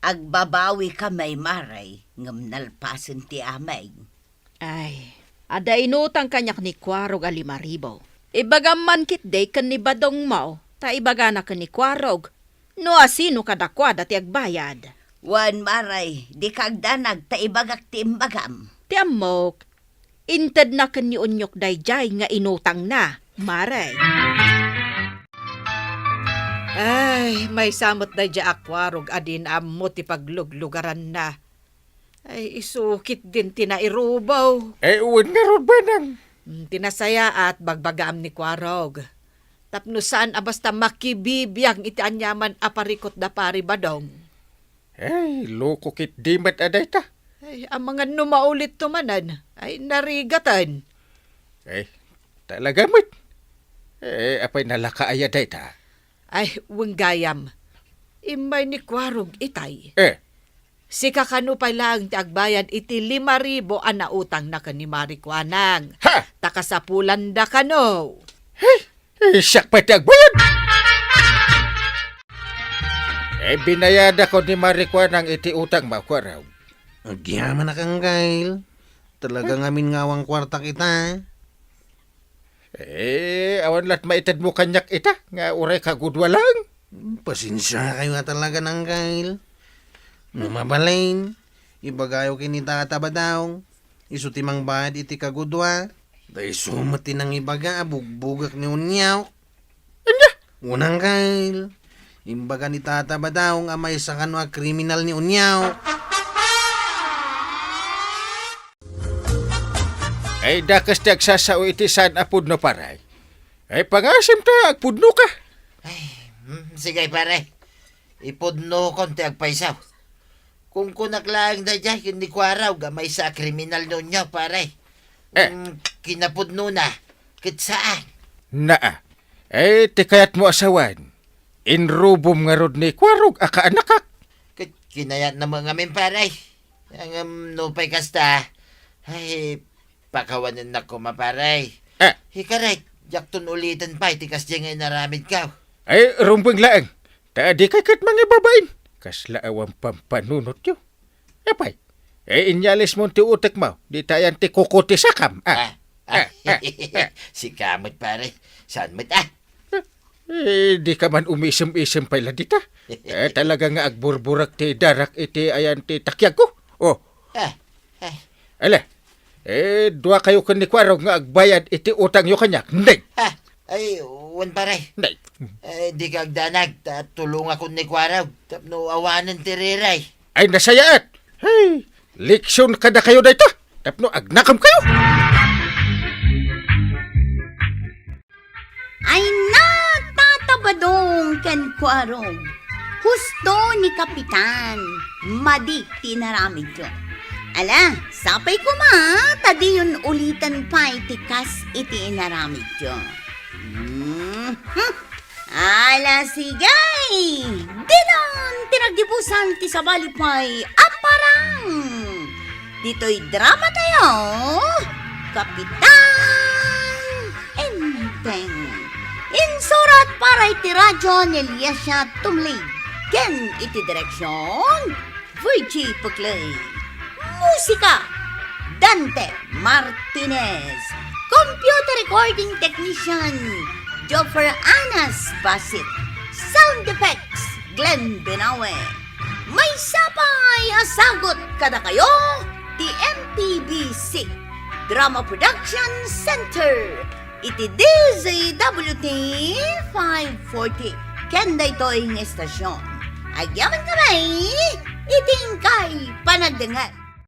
Agbabawikami, Mari, ngem nalpasen ti amin. Ay, adda inutang kaniak ni Kuarog a lima ribu. Ibagam man ketdi ken ni Badongmo, ta ibagana ken ni Kuarog no asino kadakuada ti agbayad. Wen, Mari, dika agdanag ta ibagak ti imbagam. Ti ammok, intedna ken ni Onyok daydiay nga inutangna, Mari. Ay, maysa met daydiay a Kuarog a dina ammo ti pagluglugaranna. Ay, isu ketdin ti nairubo. Eh, wen ngarud, Manang. Mm, ti nasayaat, bagbagaam ni Kuarog. Tapno saan a basta makibibiang iti aniaman a parikut da Pari Badong. Ay, loko ketdi met a dayta. Ay, amangan no maulitto manen. Ay, narigaten. Ay, talaga met. Eh, apay nalaka aya dayta? Ay, wen gayam. Immay ni Kuarog itay. Eh. Sika kano pay laeng ti agbayad iti lima ribu a nautangna ken ni Mari Kuanang. Ha? Ta kasapulanda kano. Hey! Eh, siak pay ti agbayad! Eh, binayadakon ni Mari Kuanang iti utangmo, Kuarog. Agyamanak, Angkel. Talaga ngamin nga awan kuartak ita. Eh, awan lat maitedmo kaniak ita, nga uray kagudua laeng. Pasensiakayo a talaga, Angkel. No mabalin, ibagayo ken ni Tata Badong, isu ti mangbayad iti kagudua. Ta isu met ti nangibaga a bugbugak ni Onyok. Ania? Wen, Angkel. Imbaga ni Tata Badong a maysa kano a kriminal ni Onyok. Ay, dakes ti agsasao iti saan a pudno, pare. Ay, pangasim ta agpudnoka. Ay, mm, sige, pare. Ipudnokon ti agpayso. Kunkunak laeng daydiay ken ni Kuarog a maysa a kriminal ni Onyok, pare. Eh. Mm, kinapudnona, ket saan. Naa. Eh, ti kayatmo a sawen, inrubom ngarud ni Kuarog a kaanakak. Ket kinayatna met ngamin, pare. Ngem nupay kasta, ay, pakawanennak koma, pare. Ah. Ikarit, diakton uliten pay ti kasdiay nga inaramidko. Ay, rumbeng laeng. Ta dikay ket mangibabain. Kasla awan pampanunotyo. Apay, eh, inyalismon ti utekmo, dita ayan ti kuko ti sakam. Ah. Ah, ah, ah, ah. Sika met, pare. Saan met, ah? Eh, dika man umisem-isem pay la dita. Eh, talaga nga agburburek ti darak iti ayan ti takiagko. Oh. Ah, ah. Ala, eh, duakayo ken ni Kuarog nga agbayad iti utangyo kaniak. Ndeng. Ah, ay, wen, pare. Ndeng. Eh, dika agdanag, ta tulongakon ni Kuarog tapno awanen ti riray. Ay, nasayaat. Hey, leksion kadakayo dayta. Tapno agnakemkayo. Ay, natatabadong ken Kuarog. Husto ni Kapitan. Madi ti inaramidyo. Ala, sapay koma, ta diyon uliten pay ti kas iti inaramidyo. Mhm. Ala, sige! Dinan ti nagdibusan ti sabali pay a parang! Ditoy drama tayo, Kapitan Enteng. Insurat para iti radyo ni Eliasia Tumlig. Ken iti direksyon, Virgie Puclay. Musika, Dante Martinez. Computer recording technician, Joffer Anas Basit. Sound effects, Glenn Benawe. Maysa pay a sagut kadakayo ti M P B C Drama Production Center iti D Z W T five forty ken daytoy nga estasion. Agyamankami iti inkay panagdengngeg.